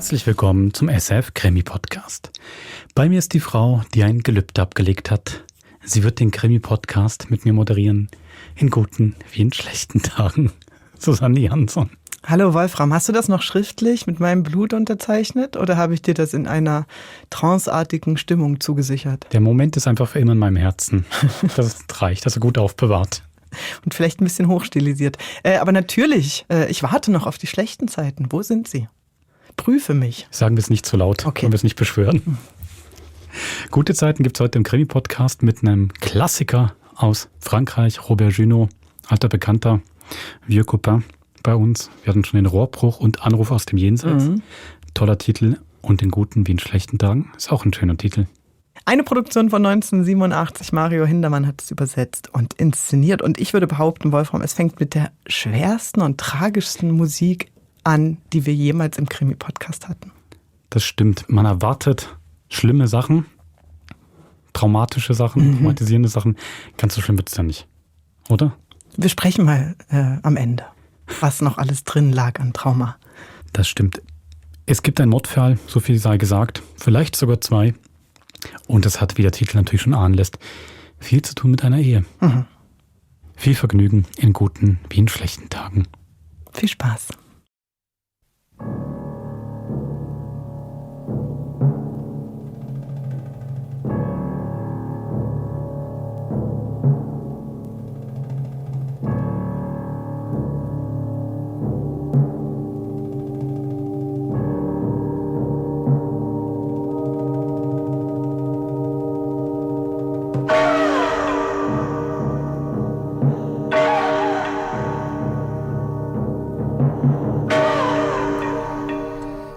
Herzlich willkommen zum SF Krimi Podcast. Bei mir ist die Frau, die ein Gelübde abgelegt hat. Sie wird den Krimi Podcast mit mir moderieren, in guten wie in schlechten Tagen. Susanne Jansson. Hallo Wolfram, hast du das noch schriftlich mit meinem Blut unterzeichnet oder habe ich dir das in einer tranceartigen Stimmung zugesichert? Der Moment ist einfach für immer in meinem Herzen. Das reicht, das ist gut aufbewahrt. Und vielleicht ein bisschen hochstilisiert. Aber natürlich, ich warte noch auf die schlechten Zeiten. Wo sind sie? Prüfe mich. Sagen wir es nicht zu laut, okay. Wollen wir es nicht beschwören. Gute Zeiten gibt es heute im Krimi-Podcast mit einem Klassiker aus Frankreich, Robert Junot, alter Bekannter, Vieux Copain bei uns. Wir hatten schon den Rohrbruch und Anruf aus dem Jenseits. Toller Titel und in guten wie in schlechten Tagen. Ist auch ein schöner Titel. Eine Produktion von 1987. Mario Hindermann hat es übersetzt und inszeniert. Und ich würde behaupten, Wolfram, es fängt mit der schwersten und tragischsten Musik an, die wir jemals im Krimi-Podcast hatten. Das stimmt. Man erwartet schlimme Sachen, traumatische Sachen, traumatisierende Sachen. Ganz so schlimm wird es ja nicht, oder? Wir sprechen mal am Ende, was noch alles drin lag an Trauma. Das stimmt. Es gibt einen Mordfall, so viel sei gesagt, vielleicht sogar 2. Und das hat, wie der Titel natürlich schon ahnen lässt, viel zu tun mit einer Ehe. Viel Vergnügen in guten wie in schlechten Tagen. Viel Spaß.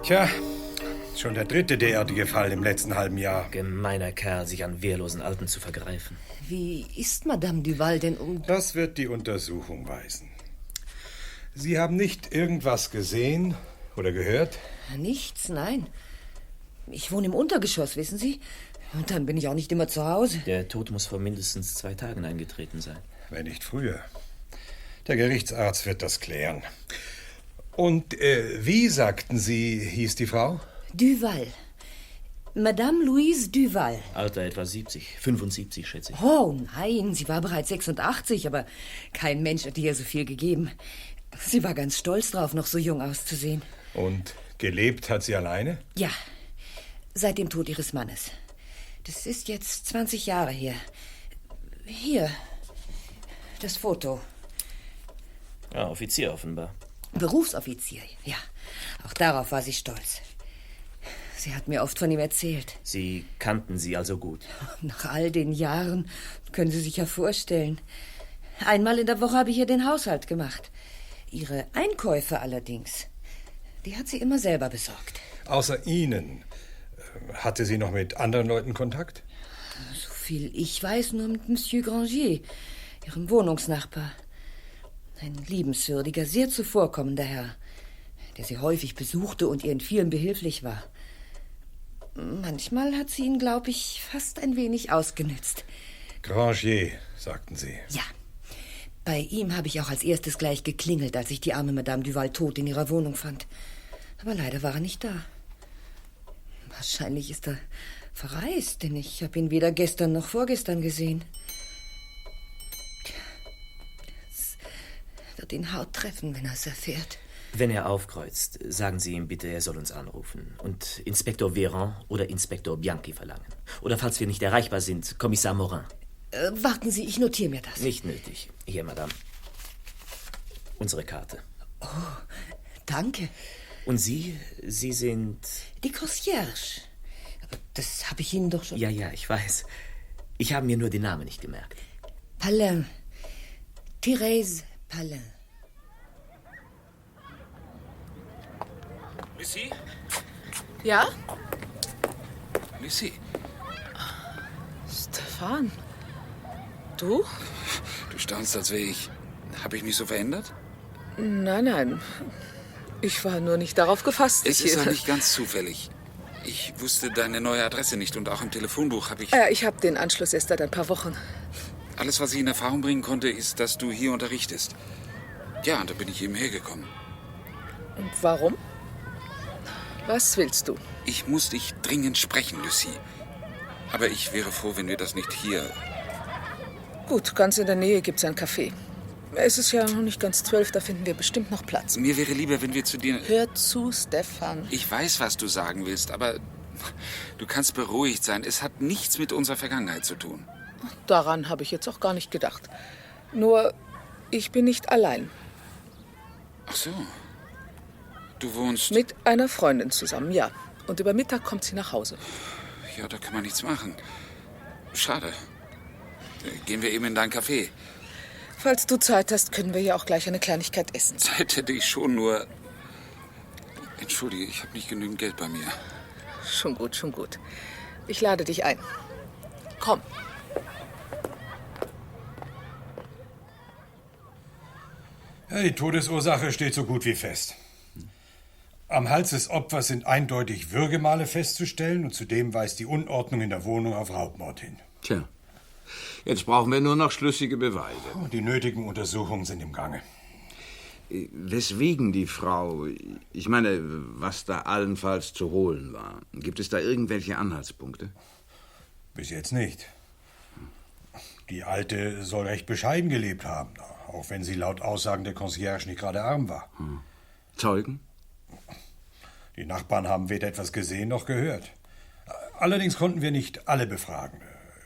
Tja, schon der 3. derartige Fall im letzten halben Jahr. Gemeiner Kerl, sich an wehrlosen Alten zu vergreifen. Wie ist Madame Duval denn Das wird die Untersuchung weisen. Sie haben nicht irgendwas gesehen oder gehört? Nichts, nein. Ich wohne im Untergeschoss, wissen Sie? Und dann bin ich auch nicht immer zu Hause. Der Tod muss vor mindestens 2 Tagen eingetreten sein. Wenn nicht früher. Der Gerichtsarzt wird das klären. Und wie, sagten Sie, hieß die Frau? Duval. Madame Louise Duval. Alter etwa 70, 75 schätze ich. Oh nein, sie war bereits 86, aber kein Mensch hat ihr so viel gegeben. Sie war ganz stolz drauf, noch so jung auszusehen. Und gelebt hat sie alleine? Ja, seit dem Tod ihres Mannes. Das ist jetzt 20 Jahre her. Hier, das Foto. Ja, Offizier offenbar. Berufsoffizier, ja. Auch darauf war sie stolz. Sie hat mir oft von ihm erzählt. Sie kannten sie also gut? Nach all den Jahren können Sie sich ja vorstellen. Einmal in der Woche habe ich ihr den Haushalt gemacht. Ihre Einkäufe allerdings, die hat sie immer selber besorgt. Außer Ihnen, hatte sie noch mit anderen Leuten Kontakt? So viel ich weiß, nur mit Monsieur Grangier, ihrem Wohnungsnachbar. Ein liebenswürdiger, sehr zuvorkommender Herr, der sie häufig besuchte und ihr in vielem behilflich war. Manchmal hat sie ihn, glaube ich, fast ein wenig ausgenützt. Grangier, sagten Sie. Ja. Bei ihm habe ich auch als erstes gleich geklingelt, als ich die arme Madame Duval tot in ihrer Wohnung fand. Aber leider war er nicht da. Wahrscheinlich ist er verreist, denn ich habe ihn weder gestern noch vorgestern gesehen. Wird ihn hart treffen, wenn er es erfährt. Wenn er aufkreuzt, sagen Sie ihm bitte, er soll uns anrufen und Inspektor Véran oder Inspektor Bianchi verlangen. Oder falls wir nicht erreichbar sind, Kommissar Morin. Warten Sie, ich notiere mir das. Nicht nötig. Hier, Madame. Unsere Karte. Oh, danke. Und Sie sind... Die Concierge. Aber das habe ich Ihnen doch schon... Ja, ich weiß. Ich habe mir nur den Namen nicht gemerkt. Palin. Thérèse Palin. Missy? Ja? Missy? Stefan? Du? Du staunst, als wäre ich... Habe ich mich so verändert? Nein. Ich war nur nicht darauf gefasst. Es ist auch nicht ganz zufällig. Ich wusste deine neue Adresse nicht und auch im Telefonbuch habe ich... Ich habe den Anschluss erst seit ein paar Wochen. Alles, was ich in Erfahrung bringen konnte, ist, dass du hier unterrichtest. Ja, und da bin ich eben hergekommen. Und warum? Was willst du? Ich muss dich dringend sprechen, Lucie. Aber ich wäre froh, wenn wir das nicht hier... Gut, ganz in der Nähe gibt's ein Café. Es ist ja noch nicht ganz 12, da finden wir bestimmt noch Platz. Mir wäre lieber, wenn wir zu dir... Hör zu, Stefan. Ich weiß, was du sagen willst, aber du kannst beruhigt sein. Es hat nichts mit unserer Vergangenheit zu tun. Daran habe ich jetzt auch gar nicht gedacht. Nur, ich bin nicht allein. Ach so. Du wohnst... Mit einer Freundin zusammen, ja. Und über Mittag kommt sie nach Hause. Ja, da kann man nichts machen. Schade. Gehen wir eben in dein Café. Falls du Zeit hast, können wir ja auch gleich eine Kleinigkeit essen. Zeit hätte ich schon, nur... Entschuldige, ich habe nicht genügend Geld bei mir. Schon gut, schon gut. Ich lade dich ein. Komm. Ja, die Todesursache steht so gut wie fest. Am Hals des Opfers sind eindeutig Würgemale festzustellen und zudem weist die Unordnung in der Wohnung auf Raubmord hin. Tja, jetzt brauchen wir nur noch schlüssige Beweise. Und die nötigen Untersuchungen sind im Gange. Weswegen die Frau, ich meine, was da allenfalls zu holen war, gibt es da irgendwelche Anhaltspunkte? Bis jetzt nicht. Die Alte soll recht bescheiden gelebt haben, auch wenn sie laut Aussagen der Concierge nicht gerade arm war. Zeugen? Die Nachbarn haben weder etwas gesehen noch gehört. Allerdings konnten wir nicht alle befragen.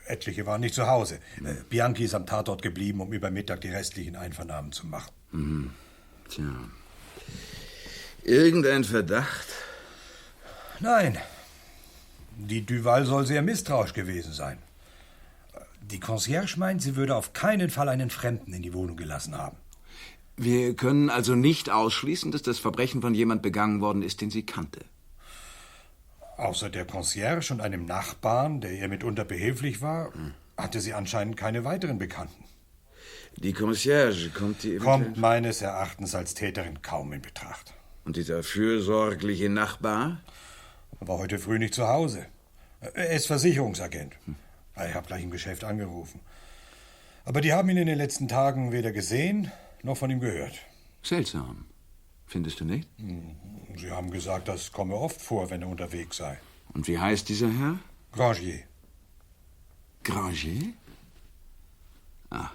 Etliche waren nicht zu Hause. Bianchi ist am Tatort geblieben, um über Mittag die restlichen Einvernahmen zu machen. Mhm. Tja. Irgendein Verdacht? Nein. Die Duval soll sehr misstrauisch gewesen sein. Die Concierge meint, sie würde auf keinen Fall einen Fremden in die Wohnung gelassen haben. Wir können also nicht ausschließen, dass das Verbrechen von jemand begangen worden ist, den sie kannte. Außer der Concierge und einem Nachbarn, der ihr mitunter behilflich war, hatte sie anscheinend keine weiteren Bekannten. Die Concierge kommt meines Erachtens als Täterin kaum in Betracht. Und dieser fürsorgliche Nachbar? War heute früh nicht zu Hause. Er ist Versicherungsagent. Ich habe gleich im Geschäft angerufen. Aber die haben ihn in den letzten Tagen weder gesehen noch von ihm gehört. Seltsam. Findest du nicht? Sie haben gesagt, das komme oft vor, wenn er unterwegs sei. Und wie heißt dieser Herr? Grangier. Grangier? Ah.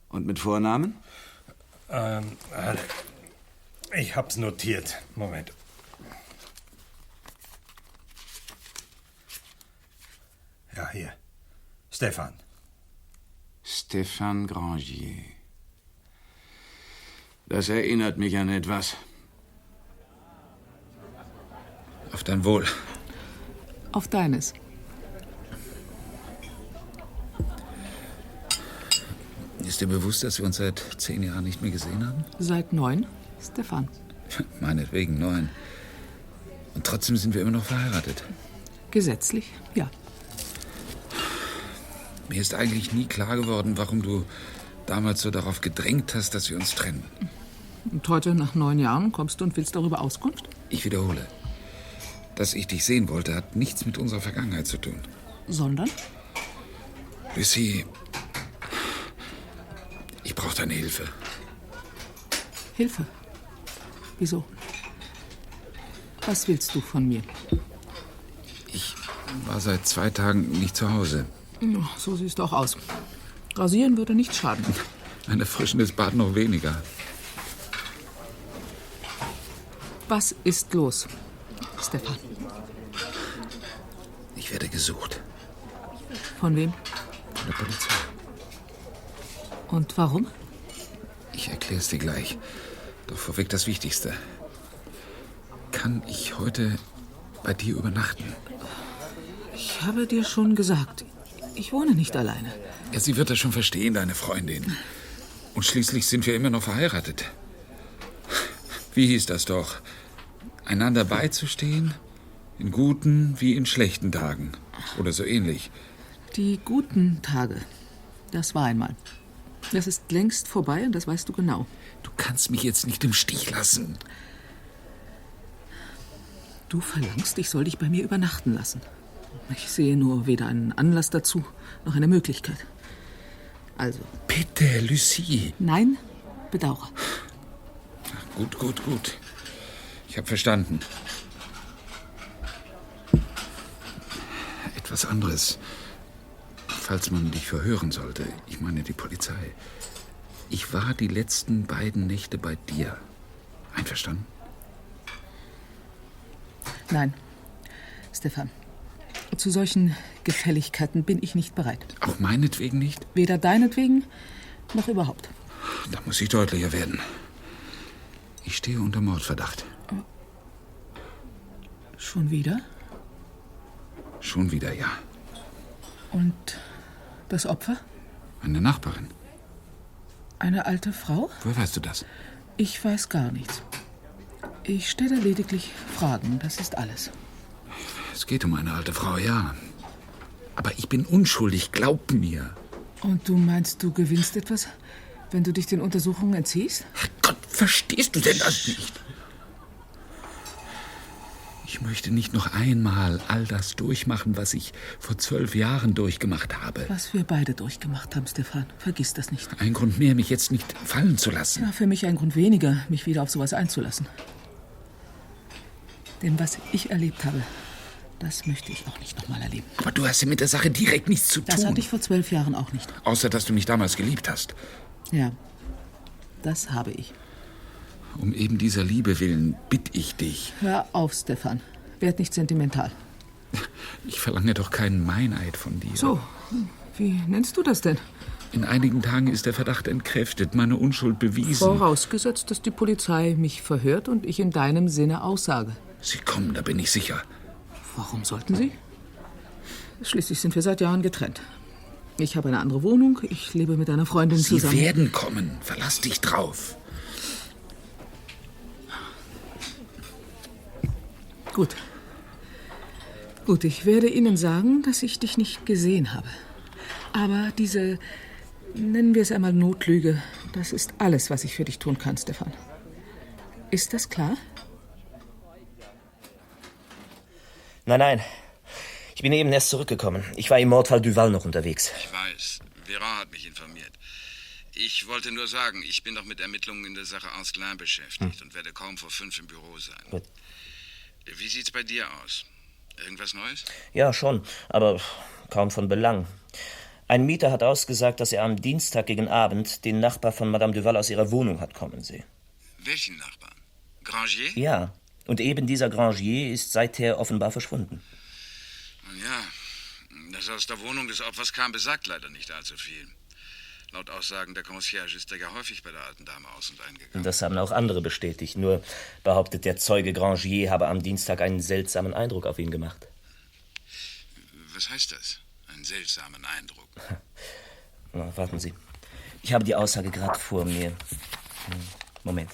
Und mit Vornamen? Ich hab's notiert. Moment. Ja, hier. Stefan. Stefan Grangier. Das erinnert mich an etwas. Auf dein Wohl. Auf deines. Ist dir bewusst, dass wir uns seit 10 Jahren nicht mehr gesehen haben? Seit 9, Stefan. Meinetwegen 9. Und trotzdem sind wir immer noch verheiratet. Gesetzlich, ja. Mir ist eigentlich nie klar geworden, warum du damals so darauf gedrängt hast, dass wir uns trennen. Und heute, nach 9 Jahren, kommst du und willst darüber Auskunft? Ich wiederhole. Dass ich dich sehen wollte, hat nichts mit unserer Vergangenheit zu tun. Sondern? Lucie, ich brauche deine Hilfe. Hilfe? Wieso? Was willst du von mir? Ich war seit 2 Tagen nicht zu Hause. Ja, so siehst du auch aus. Rasieren würde nicht schaden. Ein erfrischendes Bad noch weniger. Was ist los, Stefan? Ich werde gesucht. Von wem? Von der Polizei. Und warum? Ich erkläre es dir gleich. Doch vorweg das Wichtigste. Kann ich heute bei dir übernachten? Ich habe dir schon gesagt, ich wohne nicht alleine. Ja, sie wird das schon verstehen, deine Freundin. Und schließlich sind wir immer noch verheiratet. Wie hieß das doch? Einander beizustehen? In guten wie in schlechten Tagen. Oder so ähnlich. Die guten Tage, das war einmal. Das ist längst vorbei und das weißt du genau. Du kannst mich jetzt nicht im Stich lassen. Du verlangst, ich soll dich bei mir übernachten lassen. Ich sehe nur weder einen Anlass dazu, noch eine Möglichkeit. Also. Bitte, Lucie. Nein, bedauere. Gut. Ich habe verstanden. etwas anderes. Falls man dich verhören sollte, ich meine die Polizei. Ich war die letzten beiden Nächte bei dir. Einverstanden? Nein, Stefan. Zu solchen Gefälligkeiten bin ich nicht bereit. Auch meinetwegen nicht? Weder deinetwegen, noch überhaupt. Da muss ich deutlicher werden. Ich stehe unter Mordverdacht. Schon wieder? Schon wieder, ja. Und das Opfer? Eine Nachbarin. Eine alte Frau? Woher weißt du das? Ich weiß gar nichts. Ich stelle lediglich Fragen, das ist alles. Es geht um eine alte Frau, ja. Aber ich bin unschuldig, glaub mir. Und du meinst, du gewinnst etwas, wenn du dich den Untersuchungen entziehst? Ach Gott, verstehst du denn das nicht? Ich möchte nicht noch einmal all das durchmachen, was ich vor 12 Jahren durchgemacht habe. Was wir beide durchgemacht haben, Stefan. Vergiss das nicht. Ein Grund mehr, mich jetzt nicht fallen zu lassen. Ja, für mich ein Grund weniger, mich wieder auf sowas einzulassen. Denn was ich erlebt habe, das möchte ich auch nicht nochmal erleben. Aber du hast ja mit der Sache direkt nichts zu tun. Das hatte ich vor 12 Jahren auch nicht. Außer, dass du mich damals geliebt hast. Ja, das habe ich. Um eben dieser Liebe willen bitte ich dich. Hör auf, Stefan. Werd nicht sentimental. Ich verlange doch keinen Meineid von dir. So, wie nennst du das denn? In einigen Tagen ist der Verdacht entkräftet, meine Unschuld bewiesen. Vorausgesetzt, dass die Polizei mich verhört und ich in deinem Sinne aussage. Sie kommen, da bin ich sicher. Warum sollten sie? Schließlich sind wir seit Jahren getrennt. Ich habe eine andere Wohnung, ich lebe mit einer Freundin zusammen. Sie werden kommen, verlass dich drauf. Gut. Gut, ich werde Ihnen sagen, dass ich dich nicht gesehen habe. Aber diese, nennen wir es einmal Notlüge, das ist alles, was ich für dich tun kann, Stefan. Ist das klar? Nein. Ich bin eben erst zurückgekommen. Ich war im Mordfall Duval noch unterwegs. Ich weiß. Véran hat mich informiert. Ich wollte nur sagen, ich bin noch mit Ermittlungen in der Sache Ancelin beschäftigt und werde kaum vor 5 im Büro sein. Gut. Wie sieht's bei dir aus? Irgendwas Neues? Ja, schon, aber kaum von Belang. Ein Mieter hat ausgesagt, dass er am Dienstag gegen Abend den Nachbar von Madame Duval aus ihrer Wohnung hat kommen sehen. Welchen Nachbarn? Grangier? Ja, und eben dieser Grangier ist seither offenbar verschwunden. Ja, das aus der Wohnung des Opfers kam, besagt leider nicht allzu viel. Laut Aussagen der Concierge ist er ja häufig bei der alten Dame aus- und eingegangen. Das haben auch andere bestätigt. Nur behauptet der Zeuge Grangier habe am Dienstag einen seltsamen Eindruck auf ihn gemacht. Was heißt das? Einen seltsamen Eindruck? Na, warten Sie. Ich habe die Aussage gerade vor mir. Moment.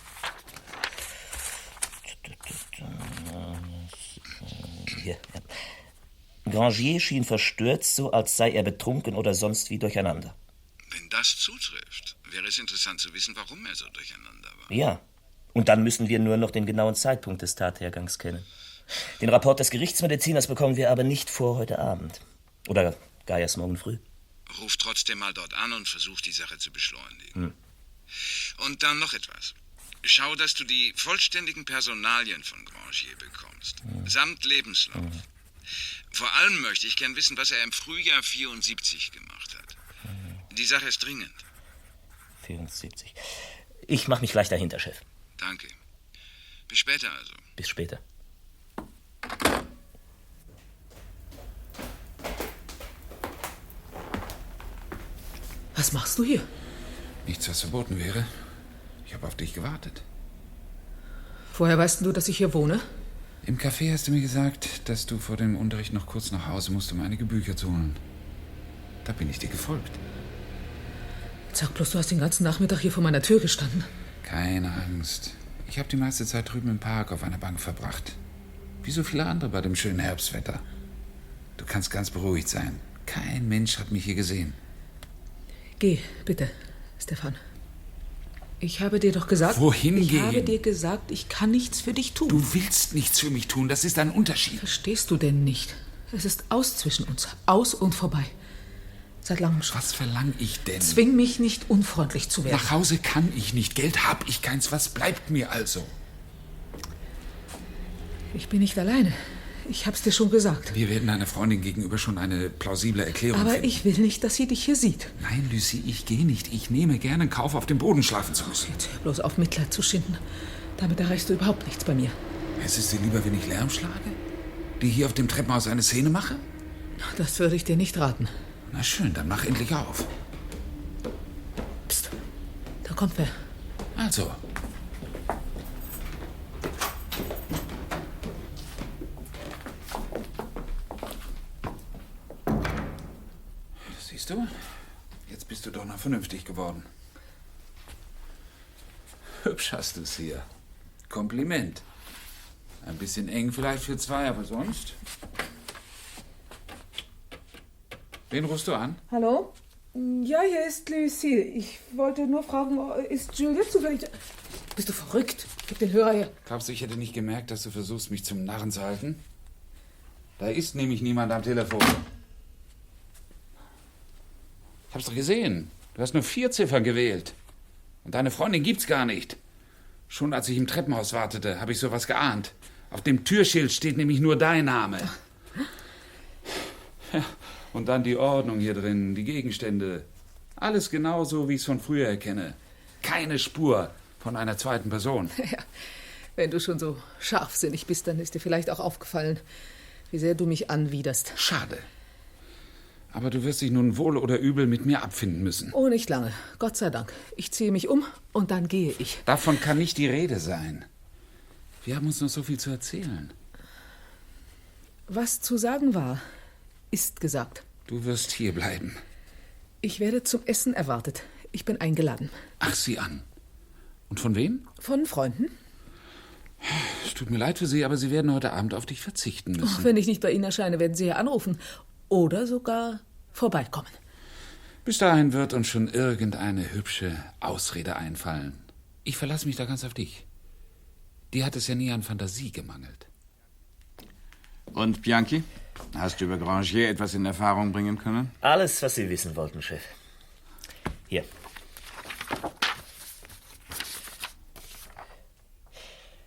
Hier, ja. Grangier schien verstört, so als sei er betrunken oder sonst wie durcheinander. Wenn das zutrifft, wäre es interessant zu wissen, warum er so durcheinander war. Ja, und dann müssen wir nur noch den genauen Zeitpunkt des Tathergangs kennen. Den Rapport des Gerichtsmediziners bekommen wir aber nicht vor heute Abend. Oder gar erst morgen früh. Ruf trotzdem mal dort an und versuch, die Sache zu beschleunigen. Und dann noch etwas. Schau, dass du die vollständigen Personalien von Grangier bekommst. Samt Lebenslauf. Vor allem möchte ich gern wissen, was er im Frühjahr 74 gemacht hat. Die Sache ist dringend. 74. Ich mache mich gleich dahinter, Chef. Danke. Bis später also. Bis später. Was machst du hier? Nichts, was verboten wäre. Ich habe auf dich gewartet. Woher weißt du, dass ich hier wohne? Im Café hast du mir gesagt, dass du vor dem Unterricht noch kurz nach Hause musst, um einige Bücher zu holen. Da bin ich dir gefolgt. Sag bloß, du hast den ganzen Nachmittag hier vor meiner Tür gestanden. Keine Angst. Ich habe die meiste Zeit drüben im Park auf einer Bank verbracht. Wie so viele andere bei dem schönen Herbstwetter. Du kannst ganz beruhigt sein. Kein Mensch hat mich hier gesehen. Geh, bitte, Stefan. Ich habe dir doch gesagt... Wohin Ich gehen? habe dir gesagt, ich kann nichts für dich tun. Du willst nichts für mich tun, das ist ein Unterschied. Verstehst du denn nicht? Es ist aus zwischen uns. Aus und vorbei. Seit langem schon. Was verlang ich denn? Zwing mich nicht, unfreundlich zu werden. Nach Hause kann ich nicht. Geld hab ich keins. Was bleibt mir also? Ich bin nicht alleine. Ich hab's dir schon gesagt. Wir werden deiner Freundin gegenüber schon eine plausible Erklärung Aber finden. ich will nicht, dass sie dich hier sieht. Nein, Lucie, ich gehe nicht. Ich nehme gerne in Kauf, auf dem Boden schlafen zu müssen. Jetzt hör bloß auf, Mitleid zu schinden. Damit erreichst du überhaupt nichts bei mir. Es ist dir lieber, wenn ich Lärm schlage? Die hier auf dem Treppenhaus eine Szene mache? Das würde ich dir nicht raten. Na schön, dann mach endlich auf. Psst, da kommt wer. Also. Siehst du? Jetzt bist du doch noch vernünftig geworden. Hübsch hast du es hier. Kompliment. Ein bisschen eng vielleicht für zwei, aber sonst... Wen rufst du an? Hallo? Ja, hier ist Lucie. Ich wollte nur fragen, ist Juliette zufällig... Bist du verrückt? Gib den Hörer her. Glaubst du, ich hätte nicht gemerkt, dass du versuchst, mich zum Narren zu halten? Da ist nämlich niemand am Telefon. Ich hab's doch gesehen. Du hast nur 4 Ziffern gewählt. Und deine Freundin gibt's gar nicht. Schon als ich im Treppenhaus wartete, habe ich sowas geahnt. Auf dem Türschild steht nämlich nur dein Name. Ja, und dann die Ordnung hier drin, die Gegenstände. Alles genauso, wie ich es von früher kenne. Keine Spur von einer zweiten Person. Ja, wenn du schon so scharfsinnig bist, dann ist dir vielleicht auch aufgefallen, wie sehr du mich anwiderst. Schade. Aber du wirst dich nun wohl oder übel mit mir abfinden müssen. Oh, nicht lange. Gott sei Dank. Ich ziehe mich um und dann gehe ich. Davon kann nicht die Rede sein. Wir haben uns noch so viel zu erzählen. Was zu sagen war, ist gesagt. Du wirst hier bleiben. Ich werde zum Essen erwartet. Ich bin eingeladen. Ach, sieh an. Und von wem? Von Freunden. Es tut mir leid für Sie, aber Sie werden heute Abend auf dich verzichten müssen. Wenn ich nicht bei Ihnen erscheine, werden Sie hier anrufen. Oder sogar vorbeikommen. Bis dahin wird uns schon irgendeine hübsche Ausrede einfallen. Ich verlasse mich da ganz auf dich. Dir hat es ja nie an Fantasie gemangelt. Und, Bianchi? Hast du über Grangier etwas in Erfahrung bringen können? Alles, was Sie wissen wollten, Chef. Hier.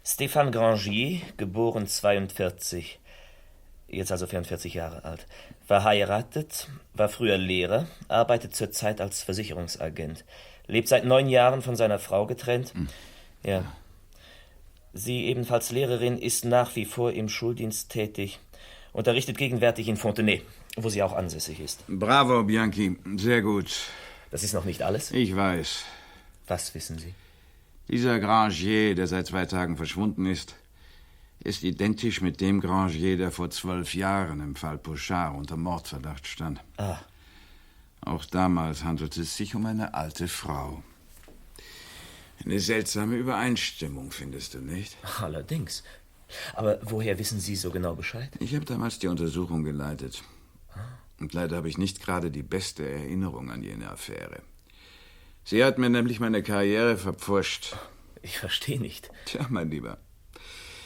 Stéphane Grangier, geboren 42, jetzt also 44 Jahre alt, verheiratet, war früher Lehrer, arbeitet zurzeit als Versicherungsagent, lebt seit 9 Jahren von seiner Frau getrennt. Ja. Sie, ebenfalls Lehrerin, ist nach wie vor im Schuldienst tätig, unterrichtet gegenwärtig in Fontenay, wo sie auch ansässig ist. Bravo, Bianchi. Sehr gut. Das ist noch nicht alles? Ich weiß. Was wissen Sie? Dieser Grangier, der seit 2 Tagen verschwunden ist identisch mit dem Grangier, der vor 12 Jahren im Fall Pochard unter Mordverdacht stand. Ah. Auch damals handelte es sich um eine alte Frau. Eine seltsame Übereinstimmung, findest du nicht? Allerdings. Aber woher wissen Sie so genau Bescheid? Ich habe damals die Untersuchung geleitet. Und leider habe ich nicht gerade die beste Erinnerung an jene Affäre. Sie hat mir nämlich meine Karriere verpfuscht. Ich verstehe nicht. Tja, mein Lieber.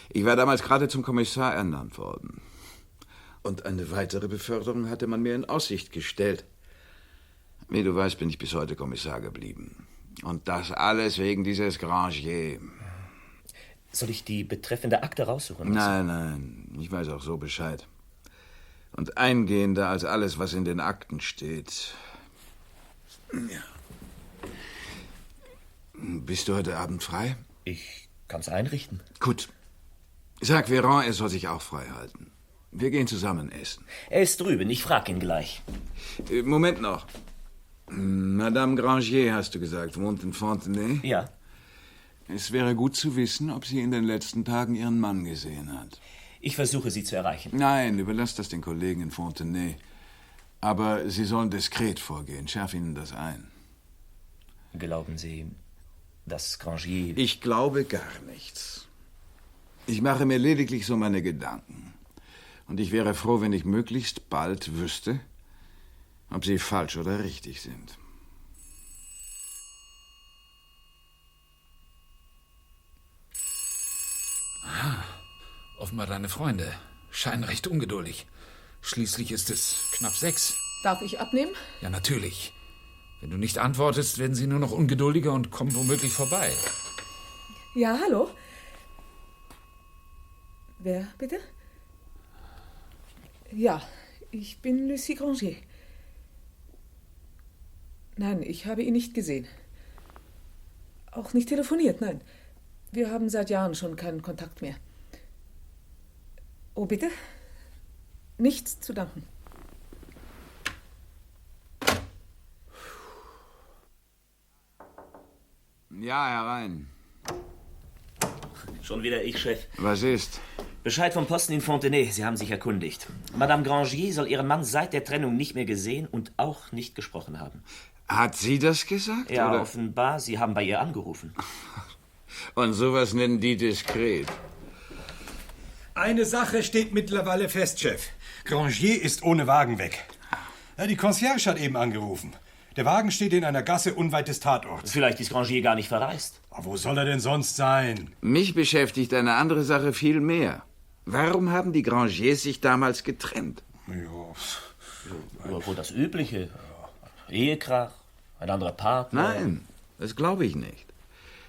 Ich war damals gerade zum Kommissar ernannt worden. Und eine weitere Beförderung hatte man mir in Aussicht gestellt. Wie du weißt, bin ich bis heute Kommissar geblieben. Und das alles wegen dieses Grangier. Soll ich die betreffende Akte raussuchen? Nein, ich weiß auch so Bescheid. Und eingehender als alles, was in den Akten steht. Ja. Bist du heute Abend frei? Ich kann's einrichten. Gut. Sag Véran, er soll sich auch frei halten. Wir gehen zusammen essen. Er ist drüben, ich frag ihn gleich. Moment noch. Madame Grangier, hast du gesagt, wohnt in Fontenay? Ja. Es wäre gut zu wissen, ob sie in den letzten Tagen ihren Mann gesehen hat. Ich versuche, sie zu erreichen. Nein, überlass das den Kollegen in Fontenay. Aber sie sollen diskret vorgehen. Schärf ihnen das ein. Glauben Sie, dass Grangier... Ich glaube gar nichts. Ich mache mir lediglich so meine Gedanken. Und ich wäre froh, wenn ich möglichst bald wüsste, ob sie falsch oder richtig sind. Aha, offenbar deine Freunde. Scheinen recht ungeduldig. Schließlich ist es knapp 6. Darf ich abnehmen? Ja, natürlich. Wenn du nicht antwortest, werden sie nur noch ungeduldiger und kommen womöglich vorbei. Ja, hallo? Wer, bitte? Ja, ich bin Lucie Granger. Nein, ich habe ihn nicht gesehen. Auch nicht telefoniert, nein. Wir haben seit Jahren schon keinen Kontakt mehr. Oh, bitte? Nichts zu danken. Ja, herein. Schon wieder ich, Chef. Was ist? Bescheid vom Posten in Fontenay. Sie haben sich erkundigt. Madame Grangier soll ihren Mann seit der Trennung nicht mehr gesehen und auch nicht gesprochen haben. Hat sie das gesagt? Ja, oder? offenbar. Sie haben bei ihr angerufen. Und sowas nennen die diskret. Eine Sache steht mittlerweile fest, Chef. Grangier ist ohne Wagen weg. Ja, die Concierge hat eben angerufen. Der Wagen steht in einer Gasse unweit des Tatorts. Vielleicht ist Grangier gar nicht verreist. Aber wo soll er denn sonst sein? Mich beschäftigt eine andere Sache viel mehr. Warum haben die Grangiers sich damals getrennt? Ja, wohl das Übliche. Ehekrach, ein anderer Partner. Nein, das glaube ich nicht.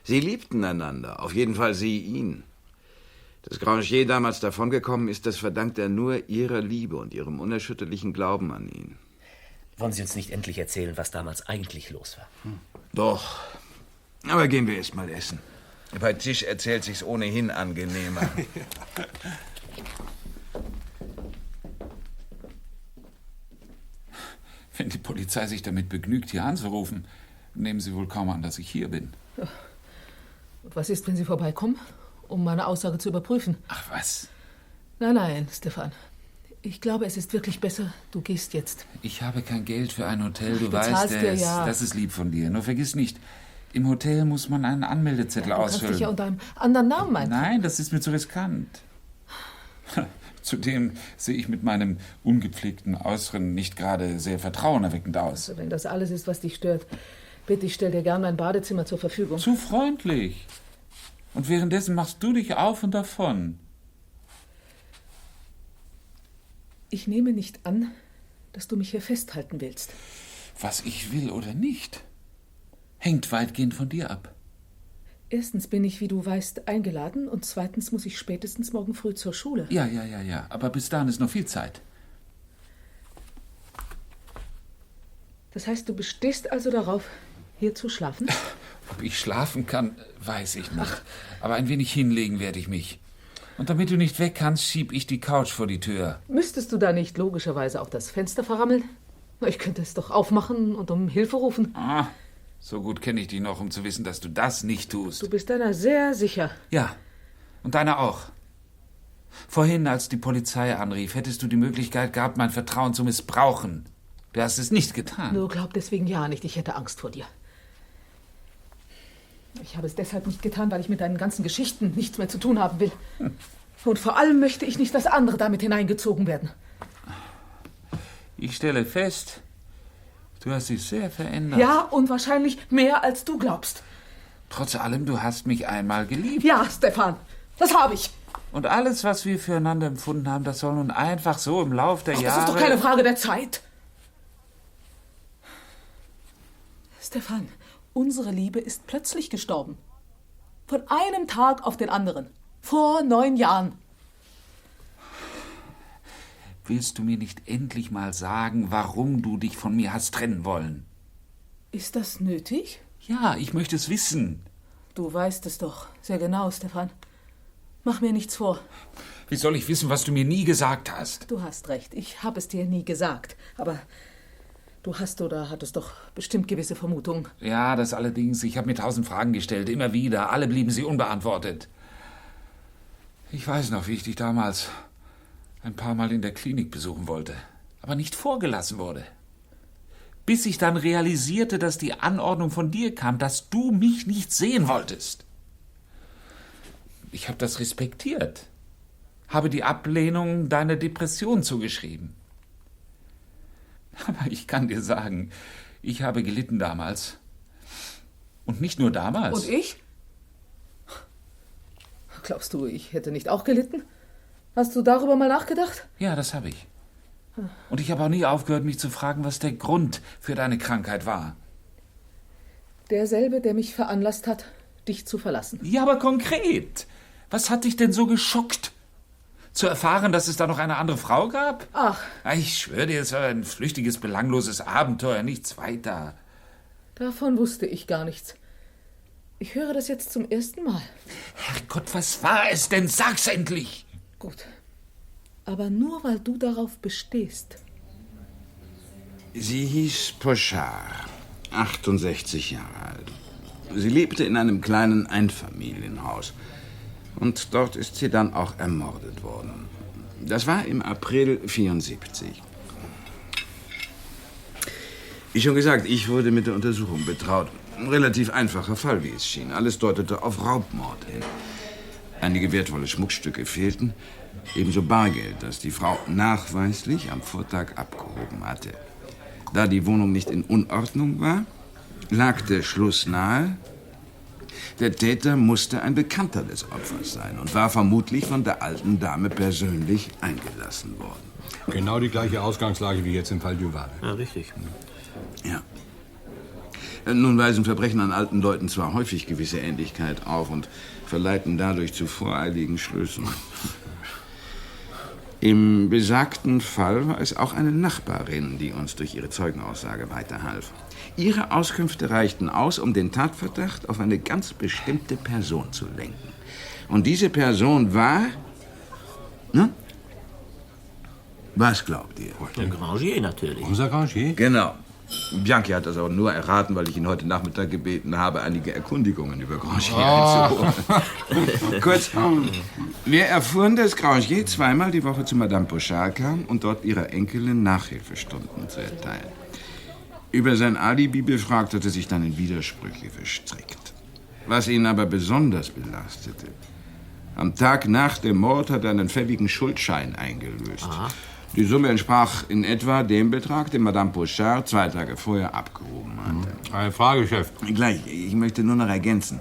Sie liebten einander, auf jeden Fall sie ihn. Dass Grangier damals davongekommen ist, das verdankt er nur ihrer Liebe und ihrem unerschütterlichen Glauben an ihn. Wollen Sie uns nicht endlich erzählen, was damals eigentlich los war? Doch. Aber gehen wir erst mal essen. Bei Tisch erzählt sich's ohnehin angenehmer. Wenn die Polizei sich damit begnügt, hier anzurufen, nehmen sie wohl kaum an, dass ich hier bin. Was ist, wenn Sie vorbeikommen, um meine Aussage zu überprüfen? Ach was? Nein, Stefan. Ich glaube, es ist wirklich besser, du gehst jetzt. Ich habe kein Geld für ein Hotel, du bezahlst weißt dir es. ja. Das ist lieb von dir. Nur vergiss nicht, im Hotel muss man einen Anmeldezettel Du kannst ausfüllen. dich ja unter einem anderen Namen eintragen. Nein, das ist mir zu riskant. Zudem sehe ich mit meinem ungepflegten Äußeren nicht gerade sehr vertrauenerweckend aus. Also, wenn das alles ist, was dich stört, bitte, ich stell dir gern mein Badezimmer zur Verfügung. Zu freundlich. Und währenddessen machst du dich auf und davon. Ich nehme nicht an, dass du mich hier festhalten willst. Was ich will oder nicht, hängt weitgehend von dir ab. Erstens bin ich, wie du weißt, eingeladen und zweitens muss ich spätestens morgen früh zur Schule. Ja. Aber bis dahin ist noch viel Zeit. Das heißt, du bestehst also darauf, hier zu schlafen? Ob ich schlafen kann, weiß ich nicht. Aber ein wenig hinlegen werde ich mich. Und damit du nicht weg kannst, schieb ich die Couch vor die Tür. Müsstest du da nicht logischerweise auch das Fenster verrammeln? Ich könnte es doch aufmachen und um Hilfe rufen. So gut kenne ich dich noch, um zu wissen, dass du das nicht tust. Du bist deiner sehr sicher. Ja, und deiner auch. Vorhin, als die Polizei anrief, hättest du die Möglichkeit gehabt, mein Vertrauen zu missbrauchen. Du hast es nicht getan. Nur glaub deswegen ja nicht, ich hätte Angst vor dir. Ich habe es deshalb nicht getan, weil ich mit deinen ganzen Geschichten nichts mehr zu tun haben will. Und vor allem möchte ich nicht, dass andere damit hineingezogen werden. Ich stelle fest, du hast dich sehr verändert. Ja, und wahrscheinlich mehr, als du glaubst. Trotz allem, du hast mich einmal geliebt. Ja, Stefan, das habe ich. Und alles, was wir füreinander empfunden haben, das soll nun einfach so im Lauf der Jahre... Das ist doch keine Frage der Zeit. Stefan, unsere Liebe ist plötzlich gestorben. Von einem Tag auf den anderen. Vor 9 Jahren. Willst du mir nicht endlich mal sagen, warum du dich von mir hast trennen wollen? Ist das nötig? Ja, ich möchte es wissen. Du weißt es doch sehr genau, Stefan. Mach mir nichts vor. Wie soll ich wissen, was du mir nie gesagt hast? Du hast recht, ich habe es dir nie gesagt. Aber du hast oder hattest doch bestimmt gewisse Vermutungen. Ja, das allerdings. Ich habe mir 1000 Fragen gestellt, immer wieder. Alle blieben sie unbeantwortet. Ich weiß noch, wie ich dich damals ein paar Mal in der Klinik besuchen wollte, aber nicht vorgelassen wurde. Bis ich dann realisierte, dass die Anordnung von dir kam, dass du mich nicht sehen wolltest. Ich habe das respektiert, habe die Ablehnung deiner Depression zugeschrieben. Aber ich kann dir sagen, ich habe gelitten damals. Und nicht nur damals. Und ich? Glaubst du, ich hätte nicht auch gelitten? Hast du darüber mal nachgedacht? Ja, das habe ich. Und ich habe auch nie aufgehört, mich zu fragen, was der Grund für deine Krankheit war. Derselbe, der mich veranlasst hat, dich zu verlassen. Ja, aber konkret. Was hat dich denn so geschockt? Zu erfahren, dass es da noch eine andere Frau gab? Ach. Ich schwöre dir, es war ein flüchtiges, belangloses Abenteuer, nichts weiter. Davon wusste ich gar nichts. Ich höre das jetzt zum ersten Mal. Herrgott, was war es denn? Sag's endlich! Gut. Aber nur, weil du darauf bestehst. Sie hieß Pochard, 68 Jahre alt. Sie lebte in einem kleinen Einfamilienhaus. Und dort ist sie dann auch ermordet worden. Das war im April 74. Wie schon gesagt, ich wurde mit der Untersuchung betraut. Ein relativ einfacher Fall, wie es schien. Alles deutete auf Raubmord hin. Einige wertvolle Schmuckstücke fehlten, ebenso Bargeld, das die Frau nachweislich am Vortag abgehoben hatte. Da die Wohnung nicht in Unordnung war, lag der Schluss nahe, der Täter musste ein Bekannter des Opfers sein und war vermutlich von der alten Dame persönlich eingelassen worden. Genau die gleiche Ausgangslage wie jetzt im Fall Duval. Ja, richtig. Ja. Nun weisen Verbrechen an alten Leuten zwar häufig gewisse Ähnlichkeit auf und verleiten dadurch zu voreiligen Schlüssen. Im besagten Fall war es auch eine Nachbarin, die uns durch ihre Zeugenaussage weiterhalf. Ihre Auskünfte reichten aus, um den Tatverdacht auf eine ganz bestimmte Person zu lenken. Und diese Person war... Ne? Was glaubt ihr? Der Grangier natürlich. Unser Grangier? Genau. Bianchi hat das aber nur erraten, weil ich ihn heute Nachmittag gebeten habe, einige Erkundigungen über Grangier einzuholen. Kurz, wir erfuhren, dass Grangier zweimal die Woche zu Madame Pochard kam und dort ihrer Enkelin Nachhilfestunden zu erteilen. Über sein Alibi befragt, hatte sich dann in Widersprüche verstrickt. Was ihn aber besonders belastete: Am Tag nach dem Mord hat er einen fälligen Schuldschein eingelöst. Aha. Die Summe entsprach in etwa dem Betrag, den Madame Pochard 2 Tage vorher abgehoben hatte. Eine Frage, Chef. Gleich, ich möchte nur noch ergänzen.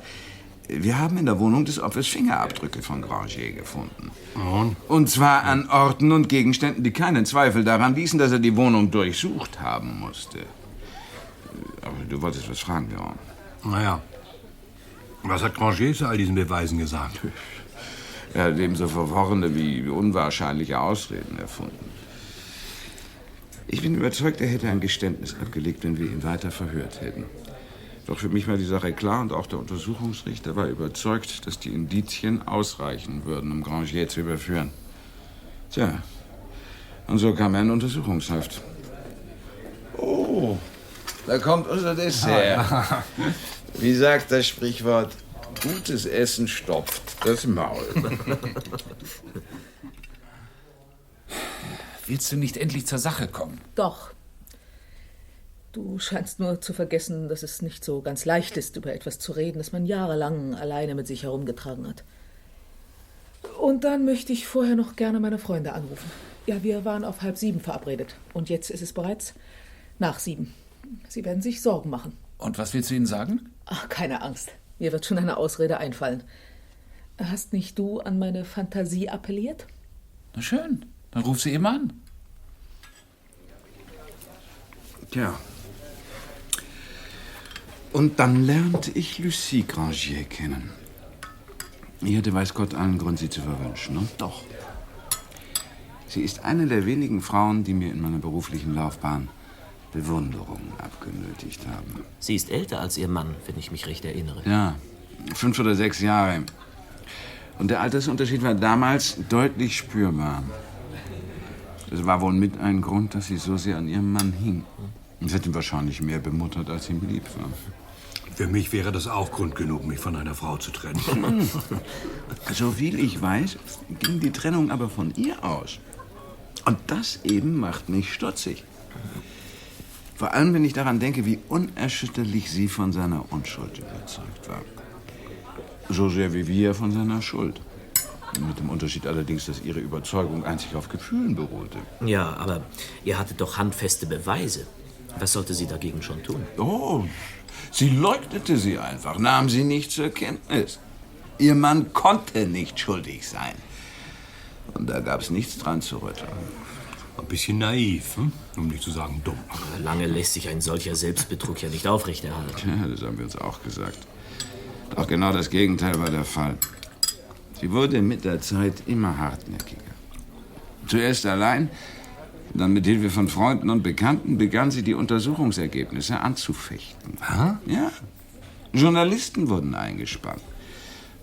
Wir haben in der Wohnung des Opfers Fingerabdrücke von Grangier gefunden. Und zwar an Orten und Gegenständen, die keinen Zweifel daran ließen, dass er die Wohnung durchsucht haben musste. Aber du wolltest was fragen, Leon. Naja, was hat Grangier zu all diesen Beweisen gesagt? Er hat ebenso verworrene wie unwahrscheinliche Ausreden erfunden. Ich bin überzeugt, er hätte ein Geständnis abgelegt, wenn wir ihn weiter verhört hätten. Doch für mich war die Sache klar und auch der Untersuchungsrichter war überzeugt, dass die Indizien ausreichen würden, um Grangier zu überführen. Tja, und so kam er in Untersuchungshaft. Oh, da kommt unser Dessert. Wie sagt das Sprichwort, gutes Essen stopft das Maul. Willst du nicht endlich zur Sache kommen? Doch. Du scheinst nur zu vergessen, dass es nicht so ganz leicht ist, über etwas zu reden, das man jahrelang alleine mit sich herumgetragen hat. Und dann möchte ich vorher noch gerne meine Freunde anrufen. Ja, wir waren auf 6:30 verabredet. Und jetzt ist es bereits nach 7. Sie werden sich Sorgen machen. Und was willst du ihnen sagen? Ach, keine Angst. Mir wird schon eine Ausrede einfallen. Hast nicht du an meine Fantasie appelliert? Na schön, dann ruf sie eben an. Tja. Und dann lernte ich Lucie Grangier kennen. Ich hatte, weiß Gott, allen Grund, sie zu verwünschen. Und doch. Sie ist eine der wenigen Frauen, die mir in meiner beruflichen Laufbahn Bewunderung abgenötigt haben. Sie ist älter als ihr Mann, wenn ich mich recht erinnere. Ja, 5 oder 6 Jahre. Und der Altersunterschied war damals deutlich spürbar. Das war wohl mit ein Grund, dass sie so sehr an ihrem Mann hing. Und sie hat ihn wahrscheinlich mehr bemuttert, als ihm lieb war. Für mich wäre das auch Grund genug, mich von einer Frau zu trennen. So viel ich weiß, ging die Trennung aber von ihr aus. Und das eben macht mich stutzig. Vor allem, wenn ich daran denke, wie unerschütterlich sie von seiner Unschuld überzeugt war. So sehr wie wir von seiner Schuld. Mit dem Unterschied allerdings, dass ihre Überzeugung einzig auf Gefühlen beruhte. Ja, aber ihr hattet doch handfeste Beweise. Was sollte sie dagegen schon tun? Oh, sie leugnete sie einfach, nahm sie nicht zur Kenntnis. Ihr Mann konnte nicht schuldig sein. Und da gab es nichts dran zu rütteln. Ein bisschen naiv, um nicht zu sagen dumm. Aber lange lässt sich ein solcher Selbstbetrug ja nicht aufrechterhalten. Ja, das haben wir uns auch gesagt. Doch genau das Gegenteil war der Fall. Sie wurde mit der Zeit immer hartnäckiger. Zuerst allein, dann mit Hilfe von Freunden und Bekannten begann sie, die Untersuchungsergebnisse anzufechten. Ha? Ja. Journalisten wurden eingespannt.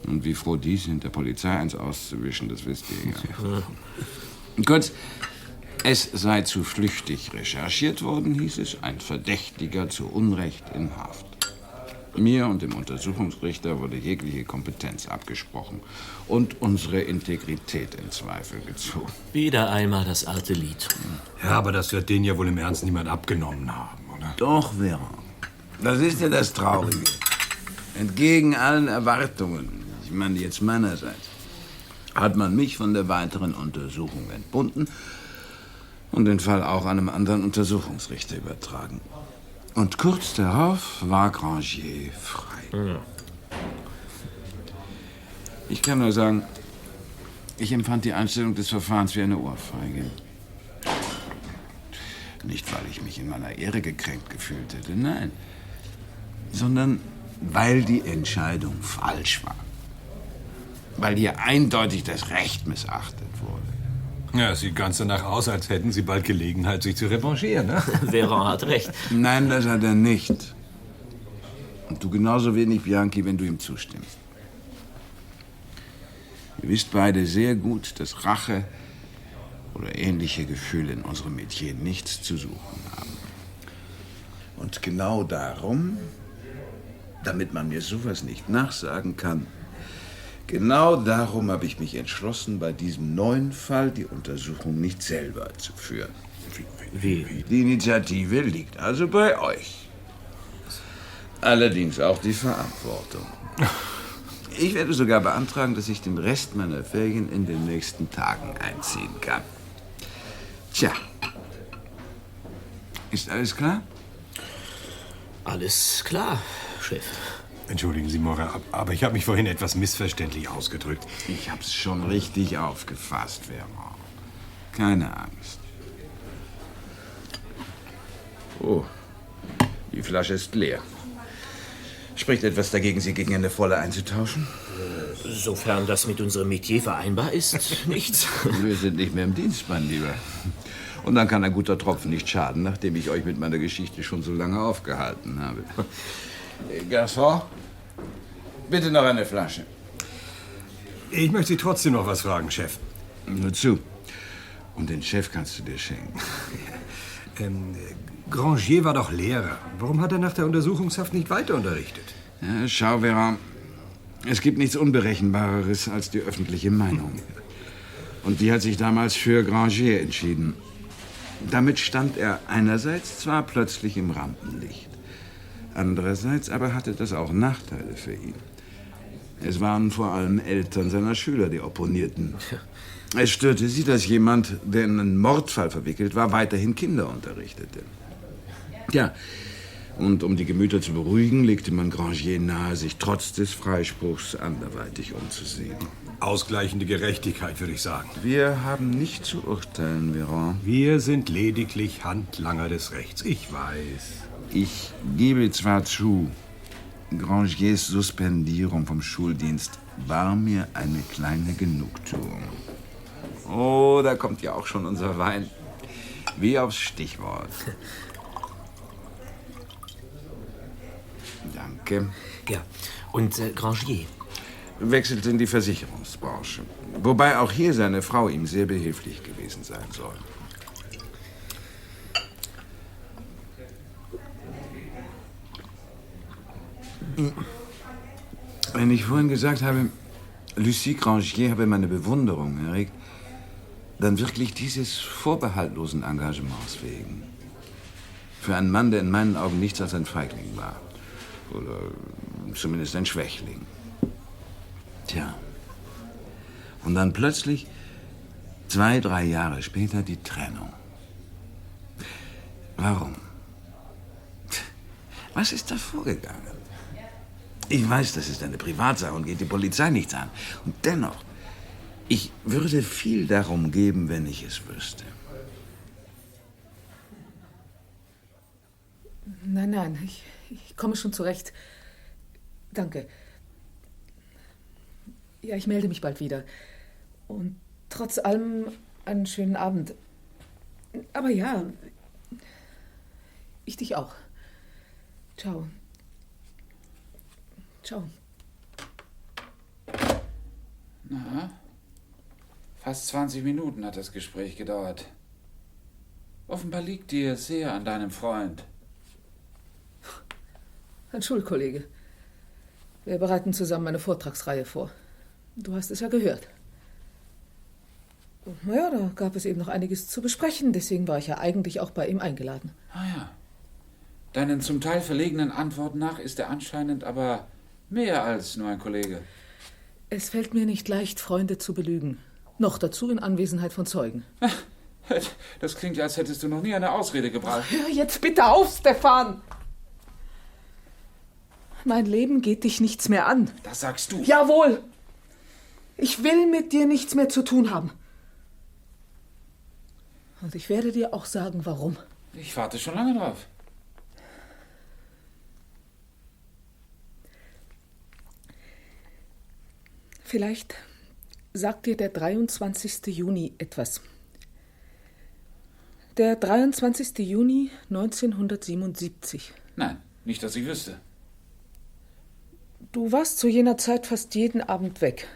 Und wie froh die sind, der Polizei eins auszuwischen, das wisst ihr ja. Kurz, es sei zu flüchtig recherchiert worden, hieß es, ein Verdächtiger zu Unrecht in Haft. Mir und dem Untersuchungsrichter wurde jegliche Kompetenz abgesprochen und unsere Integrität in Zweifel gezogen. Wieder einmal das alte Lied. Ja, aber das wird denen ja wohl im Ernst niemand abgenommen haben, oder? Doch, Vera. Das ist ja das Traurige. Entgegen allen Erwartungen, ich meine jetzt meinerseits, hat man mich von der weiteren Untersuchung entbunden und den Fall auch einem anderen Untersuchungsrichter übertragen. Und kurz darauf war Grangier frei. Ich kann nur sagen, ich empfand die Einstellung des Verfahrens wie eine Ohrfeige. Nicht, weil ich mich in meiner Ehre gekränkt gefühlt hätte, nein. Sondern weil die Entscheidung falsch war. Weil hier eindeutig das Recht missachtet wurde. Ja, es sieht ganz danach aus, als hätten Sie bald Gelegenheit, sich zu revanchieren, ne? Véran hat recht. Nein, das hat er nicht. Und du genauso wenig, Bianchi, wenn du ihm zustimmst. Ihr wisst beide sehr gut, dass Rache oder ähnliche Gefühle in unserem Metier nichts zu suchen haben. Und genau darum, damit man mir sowas nicht nachsagen kann, genau darum habe ich mich entschlossen, bei diesem neuen Fall die Untersuchung nicht selber zu führen. Wie? Die Initiative liegt also bei euch. Allerdings auch die Verantwortung. Ich werde sogar beantragen, dass ich den Rest meiner Ferien in den nächsten Tagen einziehen kann. Tja. Ist alles klar? Alles klar, Chef. Entschuldigen Sie, Morin, aber ich habe mich vorhin etwas missverständlich ausgedrückt. Ich hab's schon richtig aufgefasst, Vera. Keine Angst. Oh, die Flasche ist leer. Spricht etwas dagegen, sie gegen eine volle einzutauschen? Sofern das mit unserem Metier vereinbar ist, nichts. Wir sind nicht mehr im Dienst, mein Lieber. Und dann kann ein guter Tropfen nicht schaden, nachdem ich euch mit meiner Geschichte schon so lange aufgehalten habe. Garçon, bitte noch eine Flasche. Ich möchte Sie trotzdem noch was fragen, Chef. Nur zu. Und den Chef kannst du dir schenken. Grangier war doch Lehrer. Warum hat er nach der Untersuchungshaft nicht weiter unterrichtet? Ja, schau, Vera, es gibt nichts Unberechenbareres als die öffentliche Meinung. Und die hat sich damals für Grangier entschieden. Damit stand er einerseits zwar plötzlich im Rampenlicht, andererseits aber hatte das auch Nachteile für ihn. Es waren vor allem Eltern seiner Schüler, die opponierten. Es störte sie, dass jemand, der in einen Mordfall verwickelt war, weiterhin Kinder unterrichtete. Ja, und um die Gemüter zu beruhigen, legte man Grangier nahe, sich trotz des Freispruchs anderweitig umzusehen. Ausgleichende Gerechtigkeit, würde ich sagen. Wir haben nicht zu urteilen, Véran. Wir sind lediglich Handlanger des Rechts. Ich weiß. Ich gebe zwar zu, Grangiers Suspendierung vom Schuldienst war mir eine kleine Genugtuung. Oh, da kommt ja auch schon unser Wein. Wie aufs Stichwort. Danke. Ja, und Grangier? Wechselte in die Versicherungsbranche. Wobei auch hier seine Frau ihm sehr behilflich gewesen sein soll. Wenn ich vorhin gesagt habe, Lucie Grangier habe meine Bewunderung erregt, dann wirklich dieses vorbehaltlosen Engagements wegen. Für einen Mann, der in meinen Augen nichts als ein Feigling war. Oder zumindest ein Schwächling. Tja. Und dann plötzlich, 2, 3 Jahre später, die Trennung. Warum? Was ist da vorgegangen? Ich weiß, das ist eine Privatsache und geht die Polizei nichts an. Und dennoch, ich würde viel darum geben, wenn ich es wüsste. Nein, ich komme schon zurecht. Danke. Ja, ich melde mich bald wieder. Und trotz allem Einen schönen Abend. Aber ja, ich dich auch. Ciao. Ciao. Na, fast 20 Minuten hat das Gespräch gedauert. Offenbar liegt dir sehr an deinem Freund. Ein Schulkollege. Wir bereiten zusammen eine Vortragsreihe vor. Du hast es ja gehört. Und naja, da gab es eben noch einiges zu besprechen. Deswegen war ich ja eigentlich auch bei ihm eingeladen. Ah ja. Deinen zum Teil verlegenen Antworten nach ist er anscheinend aber mehr als nur ein Kollege. Es fällt mir nicht leicht, Freunde zu belügen. Noch dazu in Anwesenheit von Zeugen. Das klingt ja, als hättest du noch nie eine Ausrede gebraucht. Hör jetzt bitte auf, Stefan! Mein Leben geht dich nichts mehr an. Das sagst du. Jawohl! Ich will mit dir nichts mehr zu tun haben. Und ich werde dir auch sagen, warum. Ich warte schon lange drauf. Vielleicht sagt dir der 23. Juni etwas. Der 23. Juni 1977. Nein, nicht, dass ich wüsste. Du warst zu jener Zeit fast jeden Abend weg.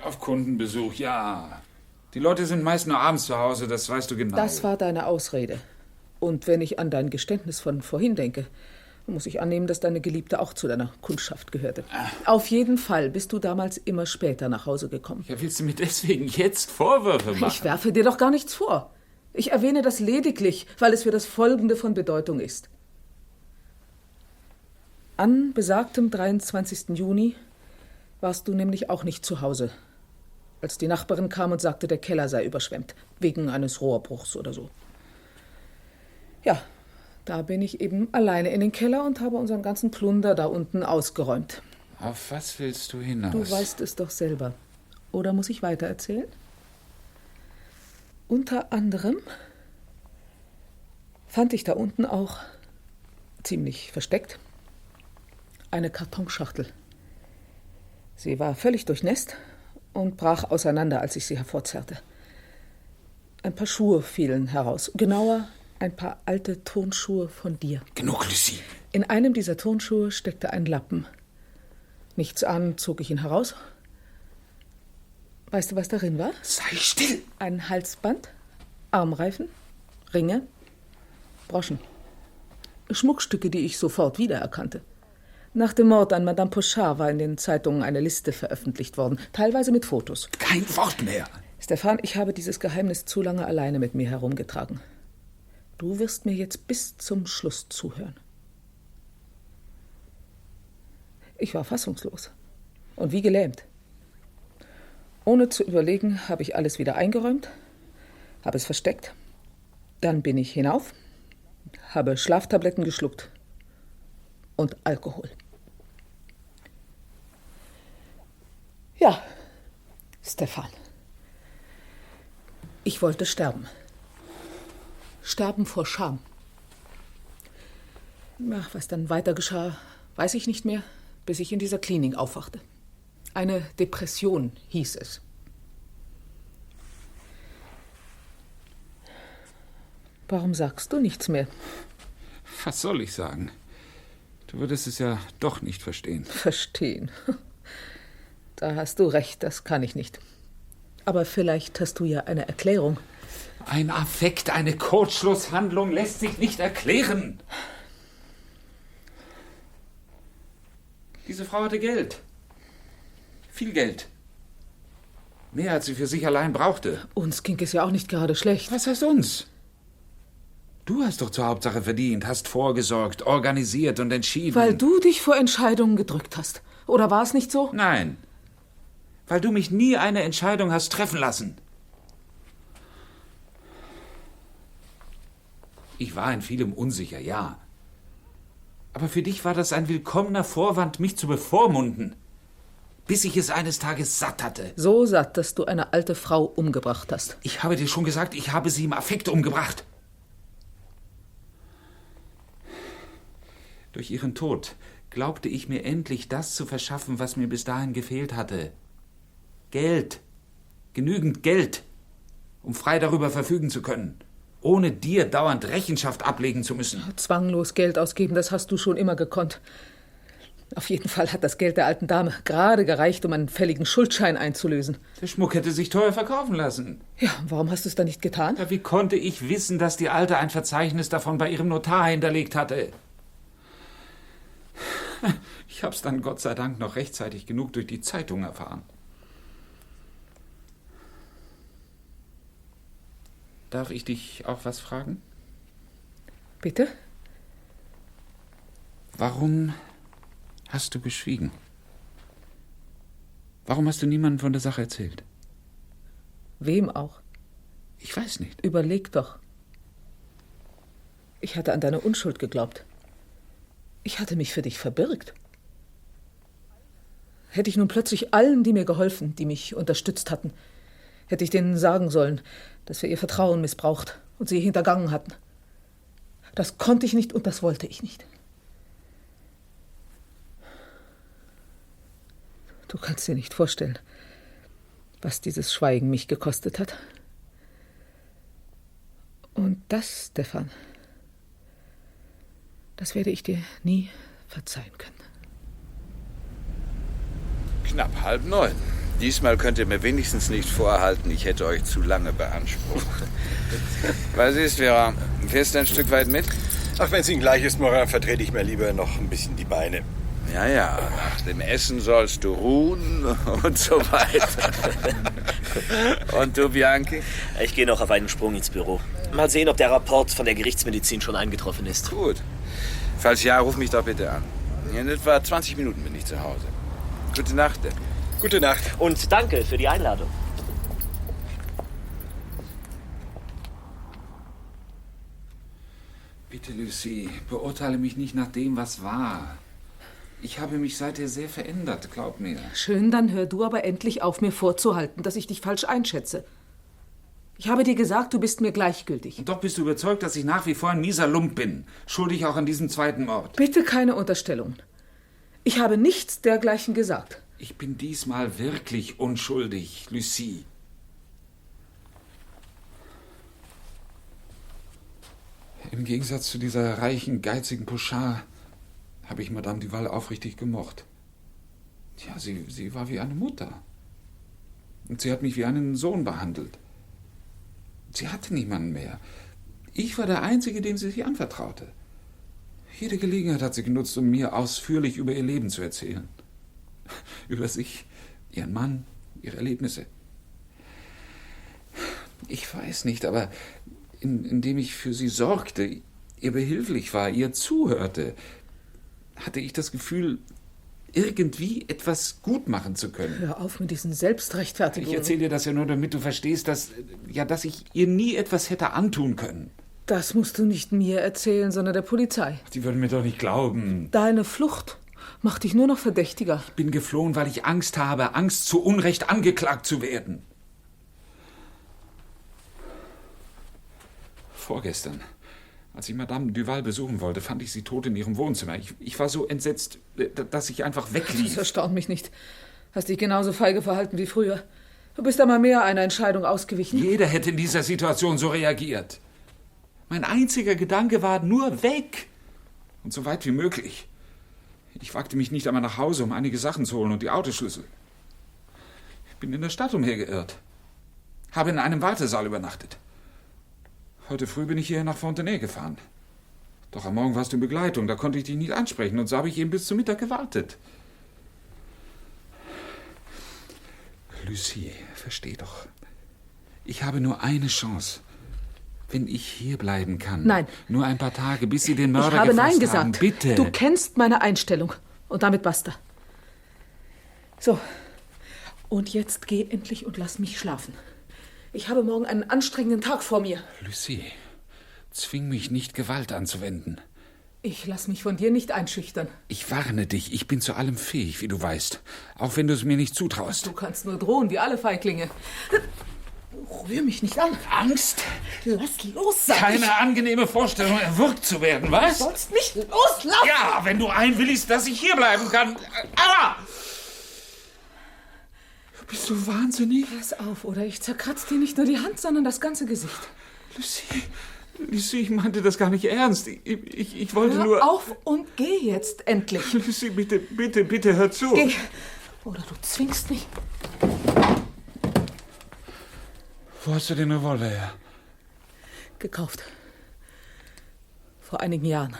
Auf Kundenbesuch, ja. Die Leute sind meist nur abends zu Hause, das weißt du genau. Das war deine Ausrede. Und wenn ich an dein Geständnis von vorhin denke, muss ich annehmen, dass deine Geliebte auch zu deiner Kundschaft gehörte. Auf jeden Fall bist du damals immer später nach Hause gekommen. Ja, willst du mir deswegen jetzt Vorwürfe machen? Ich werfe dir doch gar nichts vor. Ich erwähne das lediglich, weil es für das Folgende von Bedeutung ist. An besagtem 23. Juni warst du nämlich auch nicht zu Hause, als die Nachbarin kam und sagte, der Keller sei überschwemmt, wegen eines Rohrbruchs oder so. Ja, da bin ich eben alleine in den Keller und habe unseren ganzen Plunder da unten ausgeräumt. Auf was willst du hinaus? Du weißt es doch selber. Oder muss ich weitererzählen? Unter anderem fand ich da unten auch, ziemlich versteckt, eine Kartonschachtel. Sie war völlig durchnässt und brach auseinander, als ich sie hervorzerrte. Ein paar Schuhe fielen heraus. Genauer, ein paar alte Turnschuhe von dir. Genug, Lucie. In einem dieser Turnschuhe steckte ein Lappen. Nichts ahnend zog ich ihn heraus. Weißt du, was darin war? Sei still! Ein Halsband, Armreifen, Ringe, Broschen. Schmuckstücke, die ich sofort wiedererkannte. Nach dem Mord an Madame Pochard war in den Zeitungen eine Liste veröffentlicht worden, teilweise mit Fotos. Kein Wort mehr! Stefan, ich habe dieses Geheimnis zu lange alleine mit mir herumgetragen. Du wirst mir jetzt bis zum Schluss zuhören. Ich war fassungslos und wie gelähmt. Ohne zu überlegen, habe ich alles wieder eingeräumt, habe es versteckt. Dann bin ich hinauf, habe Schlaftabletten geschluckt und Alkohol. Ja, Stefan. Ich wollte sterben. Sterben vor Scham. Ach, was dann weiter geschah, weiß ich nicht mehr, bis ich in dieser Klinik aufwachte. Eine Depression hieß es. Warum sagst du nichts mehr? Was soll ich sagen? Du würdest es ja doch nicht verstehen. Verstehen? Da hast du recht, das kann ich nicht. Aber vielleicht hast du ja eine Erklärung. Ein Affekt, eine Kurzschlusshandlung lässt sich nicht erklären. Diese Frau hatte Geld. Viel Geld. Mehr, als sie für sich allein brauchte. Uns ging es ja auch nicht gerade schlecht. Was heißt uns? Du hast doch zur Hauptsache verdient, hast vorgesorgt, organisiert und entschieden. Weil du dich vor Entscheidungen gedrückt hast. Oder war es nicht so? Nein. Weil du mich nie eine Entscheidung hast treffen lassen. Ich war in vielem unsicher, ja. Aber für dich war das ein willkommener Vorwand, mich zu bevormunden. Bis ich es eines Tages satt hatte. So satt, dass du eine alte Frau umgebracht hast. Ich habe dir schon gesagt, ich habe sie im Affekt umgebracht. Durch ihren Tod glaubte ich mir endlich das zu verschaffen, was mir bis dahin gefehlt hatte. Geld. Genügend Geld. um frei darüber verfügen zu können, ohne dir dauernd Rechenschaft ablegen zu müssen. Zwanglos Geld ausgeben, das hast du schon immer gekonnt. Auf jeden Fall hat das Geld der alten Dame gerade gereicht, um einen fälligen Schuldschein einzulösen. Der Schmuck hätte sich teuer verkaufen lassen. Ja, warum hast du es dann nicht getan? Ja, wie konnte ich wissen, dass die Alte ein Verzeichnis davon bei ihrem Notar hinterlegt hatte? Ich hab's dann Gott sei Dank noch rechtzeitig genug durch die Zeitung erfahren. Darf ich dich auch was fragen? Bitte? Warum hast du geschwiegen? Warum hast du niemandem von der Sache erzählt? Wem auch? Ich weiß nicht. Überleg doch. Ich hatte an deine Unschuld geglaubt. Ich hatte mich für dich verbirgt. Hätte ich nun plötzlich allen, die mir geholfen, die mich unterstützt hatten, hätte ich denen sagen sollen, dass wir ihr Vertrauen missbraucht und sie hintergangen hatten. Das konnte ich nicht und das wollte ich nicht. Du kannst dir nicht vorstellen, was dieses Schweigen mich gekostet hat. Und das, Stefan, das werde ich dir nie verzeihen können. Knapp 8:30. Diesmal könnt ihr mir wenigstens nicht vorhalten, ich hätte euch zu lange beansprucht. Was ist, Vera? Fährst du ein Stück weit mit? Ach, wenn es Ihnen gleich ist, Morin, vertrete ich mir lieber noch ein bisschen die Beine. Ja, ja, nach dem Essen sollst du ruhen und so weiter. Und du, Bianchi? Ich gehe noch auf einen Sprung ins Büro. Mal sehen, ob der Rapport von der Gerichtsmedizin schon eingetroffen ist. Gut. Falls ja, ruf mich doch bitte an. In etwa 20 Minuten bin ich zu Hause. Gute Nacht. Gute Nacht. Und danke für die Einladung. Bitte, Lucie, beurteile mich nicht nach dem, was war. Ich habe mich seither sehr verändert, glaub mir. Schön, dann hör du aber endlich auf, mir vorzuhalten, dass ich dich falsch einschätze. Ich habe dir gesagt, du bist mir gleichgültig. Und doch bist du überzeugt, dass ich nach wie vor ein mieser Lump bin. Schuldig auch an diesem zweiten Mord. Bitte keine Unterstellungen. Ich habe nichts dergleichen gesagt. Ich bin diesmal wirklich unschuldig, Lucie. Im Gegensatz zu dieser reichen, geizigen Pochard habe ich Madame Duval aufrichtig gemocht. Ja, sie war wie eine Mutter. Und sie hat mich wie einen Sohn behandelt. Sie hatte niemanden mehr. Ich war der Einzige, dem sie sich anvertraute. Jede Gelegenheit hat sie genutzt, um mir ausführlich über ihr Leben zu erzählen. Über sich, ihren Mann, ihre Erlebnisse. Ich weiß nicht, aber indem ich für sie sorgte, ihr behilflich war, ihr zuhörte, hatte ich das Gefühl, irgendwie etwas gut machen zu können. Hör auf mit diesen Selbstrechtfertigungen. Ich erzähle dir das ja nur, damit du verstehst, dass ich ihr nie etwas hätte antun können. Das musst du nicht mir erzählen, sondern der Polizei. Die würden mir doch nicht glauben. Deine Flucht macht dich nur noch verdächtiger. Ich bin geflohen, weil ich Angst habe, Angst, zu Unrecht angeklagt zu werden. Vorgestern, als ich Madame Duval besuchen wollte, fand ich sie tot in ihrem Wohnzimmer. Ich war so entsetzt, dass ich einfach weglief. Das erstaunt mich nicht. Hast dich genauso feige verhalten wie früher. Du bist einmal mehr einer Entscheidung ausgewichen. Jeder hätte in dieser Situation so reagiert. Mein einziger Gedanke war nur weg. Und so weit wie möglich. Ich wagte mich nicht einmal nach Hause, um einige Sachen zu holen und die Autoschlüssel. Ich bin in der Stadt umhergeirrt. Habe in einem Wartesaal übernachtet. Heute früh bin ich hierher nach Fontenay gefahren. Doch am Morgen warst du in Begleitung, da konnte ich dich nicht ansprechen und so habe ich eben bis zum Mittag gewartet. Lucie, versteh doch. Ich habe nur eine Chance. Wenn ich hier bleiben kann. Nein. Nur ein paar Tage, bis sie den Mörder Ich habe gefasst Nein gesagt. haben. Bitte. Du kennst meine Einstellung. Und damit basta. So. Und jetzt geh endlich und lass mich schlafen. Ich habe morgen einen anstrengenden Tag vor mir. Lucie, zwing mich nicht, Gewalt anzuwenden. Ich lass mich von dir nicht einschüchtern. Ich warne dich, ich bin zu allem fähig, wie du weißt. Auch wenn du es mir nicht zutraust. Du kannst nur drohen, wie alle Feiglinge. Rühr mich nicht an. Angst? Lass los, sag Keine ich. angenehme Vorstellung, erwürgt zu werden, was? Du sollst mich loslassen. Ja, wenn du einwilligst, dass ich hier bleiben kann. Aber! Bist du wahnsinnig? Pass auf, oder ich zerkratze dir nicht nur die Hand, sondern das ganze Gesicht. Lucy, ich meinte das gar nicht ernst. Ich wollte nur... Hör auf und geh jetzt endlich. Lucy, bitte, hör zu. Geh. Oder du zwingst mich. Wo hast du den Revolver her? Gekauft. Vor einigen Jahren.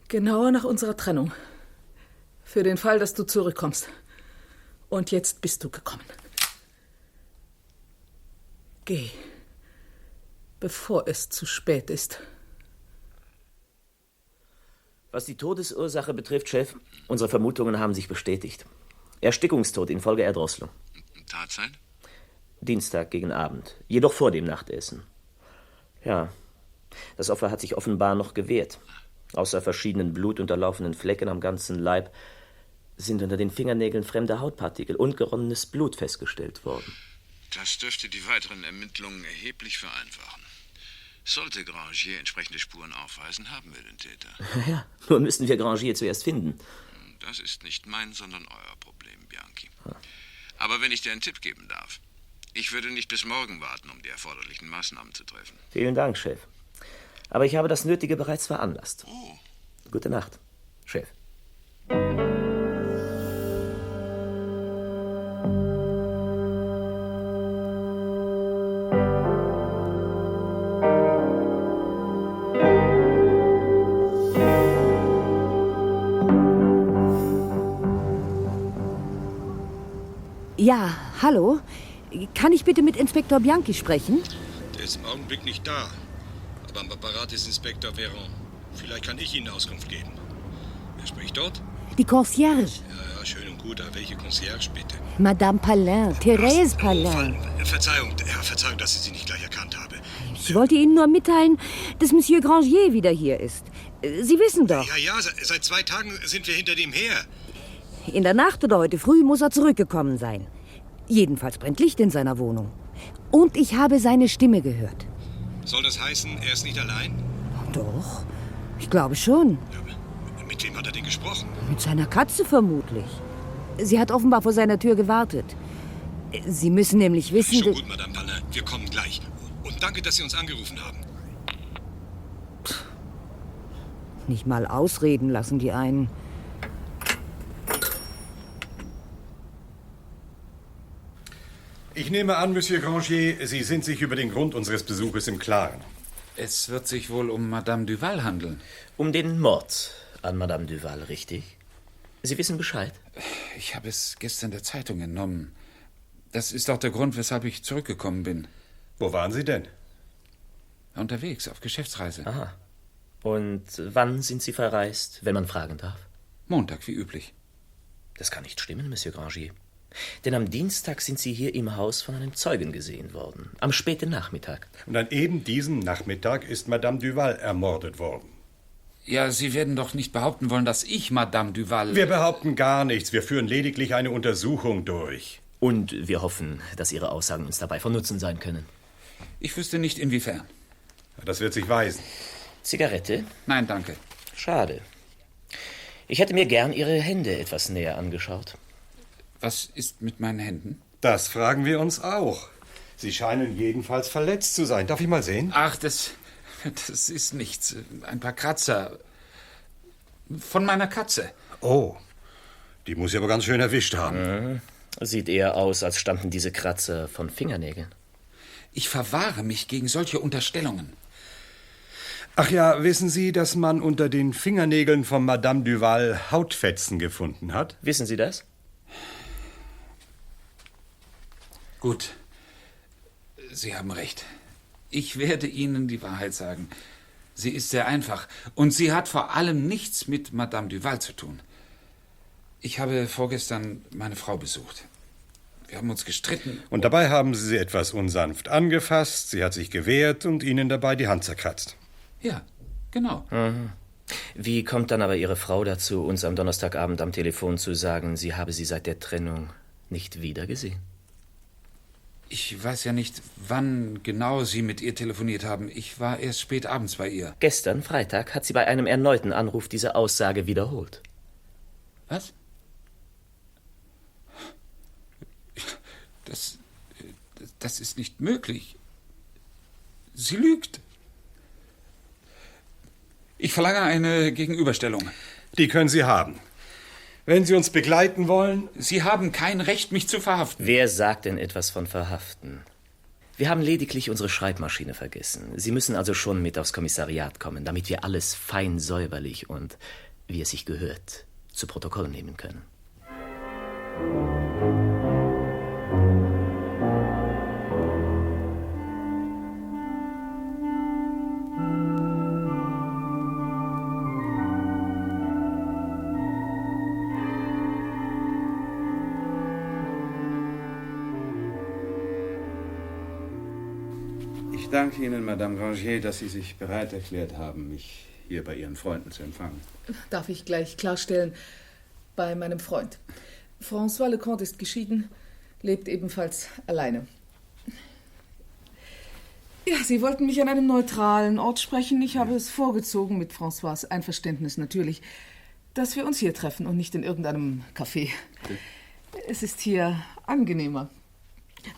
Genauer nach unserer Trennung. Für den Fall, dass du zurückkommst. Und jetzt bist du gekommen. Geh. Bevor es zu spät ist. Was die Todesursache betrifft, Chef, unsere Vermutungen haben sich bestätigt. Erstickungstod infolge Erdrosselung. Tatzeit? Dienstag gegen Abend, jedoch vor dem Nachtessen. Ja, das Opfer hat sich offenbar noch gewehrt. Außer verschiedenen blutunterlaufenden Flecken am ganzen Leib sind unter den Fingernägeln fremde Hautpartikel und geronnenes Blut festgestellt worden. Das dürfte die weiteren Ermittlungen erheblich vereinfachen. Sollte Grangier entsprechende Spuren aufweisen, haben wir den Täter. Ja, nur müssen wir Grangier zuerst finden. Das ist nicht mein, sondern euer Problem, Bianchi. Aber wenn ich dir einen Tipp geben darf, ich würde nicht bis morgen warten, um die erforderlichen Maßnahmen zu treffen. Vielen Dank, Chef. Aber ich habe das Nötige bereits veranlasst. Oh. Gute Nacht, Chef. Ja, hallo? Kann ich bitte mit Inspektor Bianchi sprechen? Der ist im Augenblick nicht da. Aber am Apparat ist Inspektor Véron. Vielleicht kann ich Ihnen Auskunft geben. Wer spricht dort? Die Concierge. Ja, schön und gut. Aber welche Concierge bitte? Madame Palin, Thérèse Palin. Verzeihung, dass ich Sie nicht gleich erkannt habe. Ich wollte Ihnen nur mitteilen, dass Monsieur Grangier wieder hier ist. Sie wissen doch. Ja, seit 2 Tagen sind wir hinter dem her. In der Nacht oder heute früh muss er zurückgekommen sein. Jedenfalls brennt Licht in seiner Wohnung. Und ich habe seine Stimme gehört. Soll das heißen, er ist nicht allein? Doch, ich glaube schon. Ja, mit wem hat er denn gesprochen? Mit seiner Katze vermutlich. Sie hat offenbar vor seiner Tür gewartet. Sie müssen nämlich wissen... Schon gut, Madame Palin. Wir kommen gleich. Und danke, dass Sie uns angerufen haben. Nicht mal ausreden lassen die einen. Ich nehme an, Monsieur Grangier, Sie sind sich über den Grund unseres Besuches im Klaren. Es wird sich wohl um Madame Duval handeln. Um den Mord an Madame Duval, richtig? Sie wissen Bescheid? Ich habe es gestern der Zeitung entnommen. Das ist auch der Grund, weshalb ich zurückgekommen bin. Wo waren Sie denn? Unterwegs, auf Geschäftsreise. Aha. Und wann sind Sie verreist, wenn man fragen darf? Montag, wie üblich. Das kann nicht stimmen, Monsieur Grangier. Denn am Dienstag sind Sie hier im Haus von einem Zeugen gesehen worden. Am späten Nachmittag. Und an eben diesem Nachmittag ist Madame Duval ermordet worden. Ja, Sie werden doch nicht behaupten wollen, dass ich Madame Duval... Wir behaupten gar nichts. Wir führen lediglich eine Untersuchung durch. Und wir hoffen, dass Ihre Aussagen uns dabei von Nutzen sein können. Ich wüsste nicht, inwiefern. Das wird sich weisen. Zigarette? Nein, danke. Schade. Ich hätte mir gern Ihre Hände etwas näher angeschaut. Was ist mit meinen Händen? Das fragen wir uns auch. Sie scheinen jedenfalls verletzt zu sein. Darf ich mal sehen? Ach, das ist nichts. Ein paar Kratzer. Von meiner Katze. Oh, die muss ich aber ganz schön erwischt haben. Sieht eher aus, als stammten diese Kratzer von Fingernägeln. Ich verwahre mich gegen solche Unterstellungen. Ach ja, wissen Sie, dass man unter den Fingernägeln von Madame Duval Hautfetzen gefunden hat? Wissen Sie das? Gut. Sie haben recht. Ich werde Ihnen die Wahrheit sagen. Sie ist sehr einfach. Und sie hat vor allem nichts mit Madame Duval zu tun. Ich habe vorgestern meine Frau besucht. Wir haben uns gestritten. Und dabei haben Sie sie etwas unsanft angefasst, sie hat sich gewehrt und Ihnen dabei die Hand zerkratzt. Ja, genau. Mhm. Wie kommt dann aber Ihre Frau dazu, uns am Donnerstagabend am Telefon zu sagen, sie habe sie seit der Trennung nicht wiedergesehen? Ich weiß ja nicht, wann genau Sie mit ihr telefoniert haben. Ich war erst spät abends bei ihr. Gestern, Freitag, hat sie bei einem erneuten Anruf diese Aussage wiederholt. Was? Das ist nicht möglich. Sie lügt. Ich verlange eine Gegenüberstellung. Die können Sie haben. Wenn Sie uns begleiten wollen... Sie haben kein Recht, mich zu verhaften. Wer sagt denn etwas von verhaften? Wir haben lediglich unsere Schreibmaschine vergessen. Sie müssen also schon mit aufs Kommissariat kommen, damit wir alles fein säuberlich und, wie es sich gehört, zu Protokoll nehmen können. Ich danke Ihnen, Madame Grangier, dass Sie sich bereit erklärt haben, mich hier bei Ihren Freunden zu empfangen. Darf ich gleich klarstellen, bei meinem Freund. François Lecomte ist geschieden, lebt ebenfalls alleine. Ja, Sie wollten mich an einem neutralen Ort sprechen. Ich habe es vorgezogen, mit François' Einverständnis natürlich, dass wir uns hier treffen und nicht in irgendeinem Café. Es ist hier angenehmer.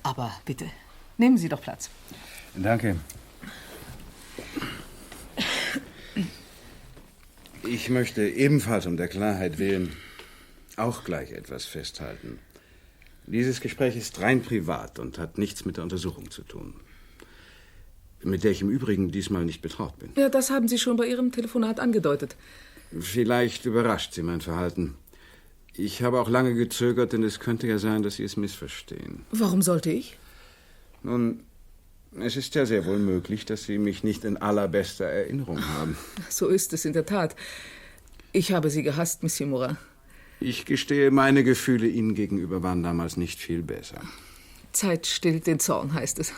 Aber bitte, nehmen Sie doch Platz. Danke. Ich möchte ebenfalls um der Klarheit willen auch gleich etwas festhalten. Dieses Gespräch ist rein privat und hat nichts mit der Untersuchung zu tun. Mit der ich im Übrigen diesmal nicht betraut bin. Ja, das haben Sie schon bei Ihrem Telefonat angedeutet. Vielleicht überrascht Sie mein Verhalten. Ich habe auch lange gezögert, denn es könnte ja sein, dass Sie es missverstehen. Warum sollte ich? Nun, es ist ja sehr wohl möglich, dass Sie mich nicht in allerbester Erinnerung haben. So ist es in der Tat. Ich habe Sie gehasst, Monsieur Morin. Ich gestehe, meine Gefühle Ihnen gegenüber waren damals nicht viel besser. Zeit stillt den Zorn, heißt es.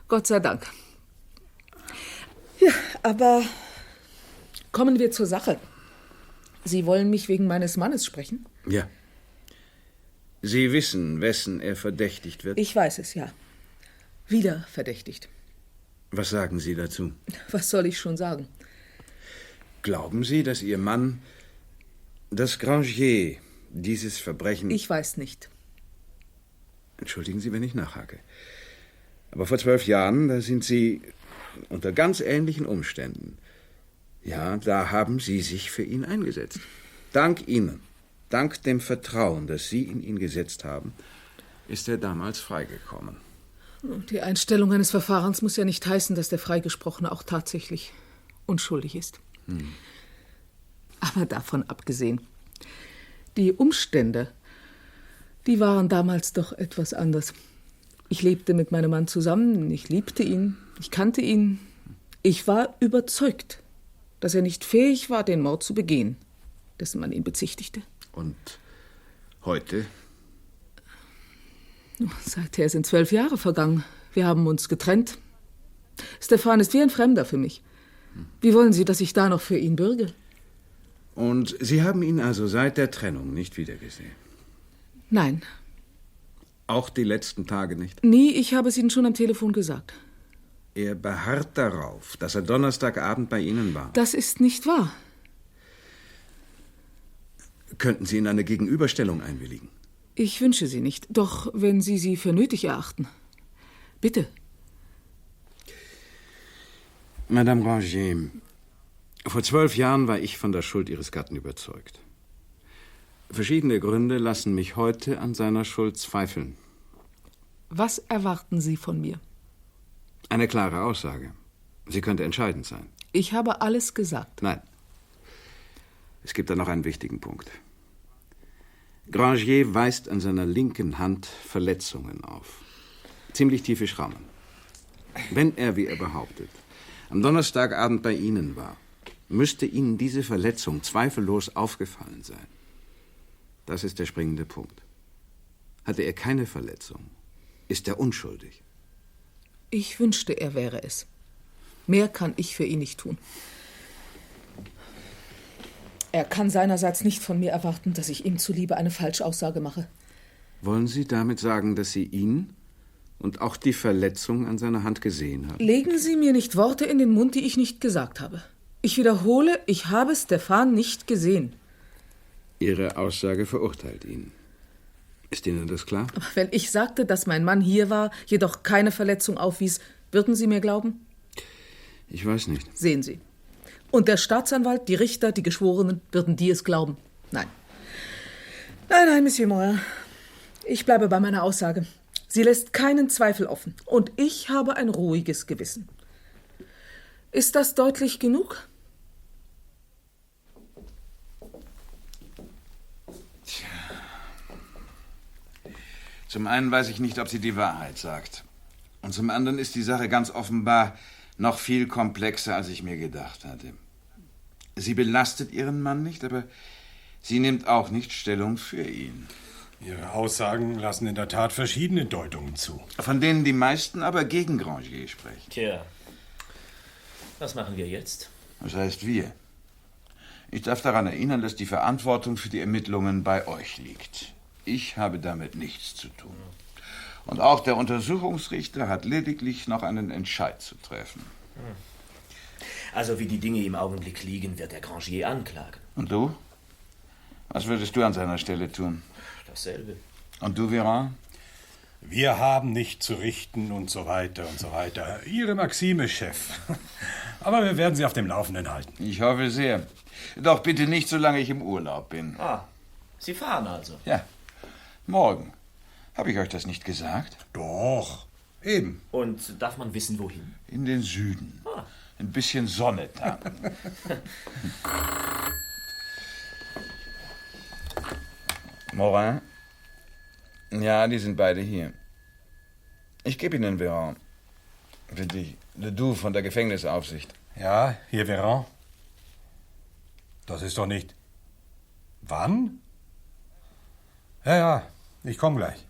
Gott sei Dank. Ja, aber kommen wir zur Sache. Sie wollen mich wegen meines Mannes sprechen? Ja. Sie wissen, wessen er verdächtigt wird? Ich weiß es, ja. Wieder verdächtigt. Was sagen Sie dazu? Was soll ich schon sagen? Glauben Sie, dass Ihr Mann, dass Grangier, dieses Verbrechen... Ich weiß nicht. Entschuldigen Sie, wenn ich nachhake. Aber vor 12 Jahren, da sind Sie unter ganz ähnlichen Umständen. Ja, da haben Sie sich für ihn eingesetzt. Dank Ihnen, dank dem Vertrauen, das Sie in ihn gesetzt haben, ist er damals freigekommen. Die Einstellung eines Verfahrens muss ja nicht heißen, dass der Freigesprochene auch tatsächlich unschuldig ist. Aber davon abgesehen, die Umstände, die waren damals doch etwas anders. Ich lebte mit meinem Mann zusammen, ich liebte ihn, ich kannte ihn. Ich war überzeugt, dass er nicht fähig war, den Mord zu begehen, dessen man ihn bezichtigte. Und heute? Seither sind 12 Jahre vergangen. Wir haben uns getrennt. Stefan ist wie ein Fremder für mich. Wie wollen Sie, dass ich da noch für ihn bürge? Und Sie haben ihn also seit der Trennung nicht wiedergesehen? Nein. Auch die letzten Tage nicht? Nie, ich habe es Ihnen schon am Telefon gesagt. Er beharrt darauf, dass er Donnerstagabend bei Ihnen war. Das ist nicht wahr. Könnten Sie in eine Gegenüberstellung einwilligen? Ich wünsche sie nicht, doch wenn Sie sie für nötig erachten. Bitte. Madame Grangier, vor 12 Jahren war ich von der Schuld Ihres Gatten überzeugt. Verschiedene Gründe lassen mich heute an seiner Schuld zweifeln. Was erwarten Sie von mir? Eine klare Aussage. Sie könnte entscheidend sein. Ich habe alles gesagt. Nein. Es gibt da noch einen wichtigen Punkt. Grangier weist an seiner linken Hand Verletzungen auf. Ziemlich tiefe Schrammen. Wenn er, wie er behauptet, am Donnerstagabend bei Ihnen war, müsste Ihnen diese Verletzung zweifellos aufgefallen sein. Das ist der springende Punkt. Hatte er keine Verletzung, ist er unschuldig. Ich wünschte, er wäre es. Mehr kann ich für ihn nicht tun. Er kann seinerseits nicht von mir erwarten, dass ich ihm zuliebe eine Falschaussage mache. Wollen Sie damit sagen, dass Sie ihn und auch die Verletzung an seiner Hand gesehen haben? Legen Sie mir nicht Worte in den Mund, die ich nicht gesagt habe. Ich wiederhole, ich habe Stefan nicht gesehen. Ihre Aussage verurteilt ihn. Ist Ihnen das klar? Aber wenn ich sagte, dass mein Mann hier war, jedoch keine Verletzung aufwies, würden Sie mir glauben? Ich weiß nicht. Sehen Sie. Und der Staatsanwalt, die Richter, die Geschworenen, würden die es glauben? Nein. Nein, Monsieur Morin. Ich bleibe bei meiner Aussage. Sie lässt keinen Zweifel offen. Und ich habe ein ruhiges Gewissen. Ist das deutlich genug? Tja. Zum einen weiß ich nicht, ob sie die Wahrheit sagt. Und zum anderen ist die Sache ganz offenbar noch viel komplexer, als ich mir gedacht hatte. Sie belastet ihren Mann nicht, aber sie nimmt auch nicht Stellung für ihn. Ihre Aussagen lassen in der Tat verschiedene Deutungen zu. Von denen die meisten aber gegen Grangier sprechen. Tja, was machen wir jetzt? Was heißt wir? Ich darf daran erinnern, dass die Verantwortung für die Ermittlungen bei euch liegt. Ich habe damit nichts zu tun. Und auch der Untersuchungsrichter hat lediglich noch einen Entscheid zu treffen. Also wie die Dinge im Augenblick liegen, wird der Grangier anklagen. Und du? Was würdest du an seiner Stelle tun? Dasselbe. Und du, Véran? Wir haben nicht zu richten und so weiter und so weiter. Ihre Maxime, Chef. Aber wir werden Sie auf dem Laufenden halten. Ich hoffe sehr. Doch bitte nicht, solange ich im Urlaub bin. Ah, Sie fahren also? Ja, morgen. Habe ich euch das nicht gesagt? Doch, eben. Und darf man wissen, wohin? In den Süden. Ah. Ein bisschen Sonne tanken. Morin? Ja, die sind beide hier. Ich gebe Ihnen Véran. Für dich. Ledoux von der Gefängnisaufsicht. Ja, hier Véran. Das ist doch nicht... Wann? Ja, ich komme gleich.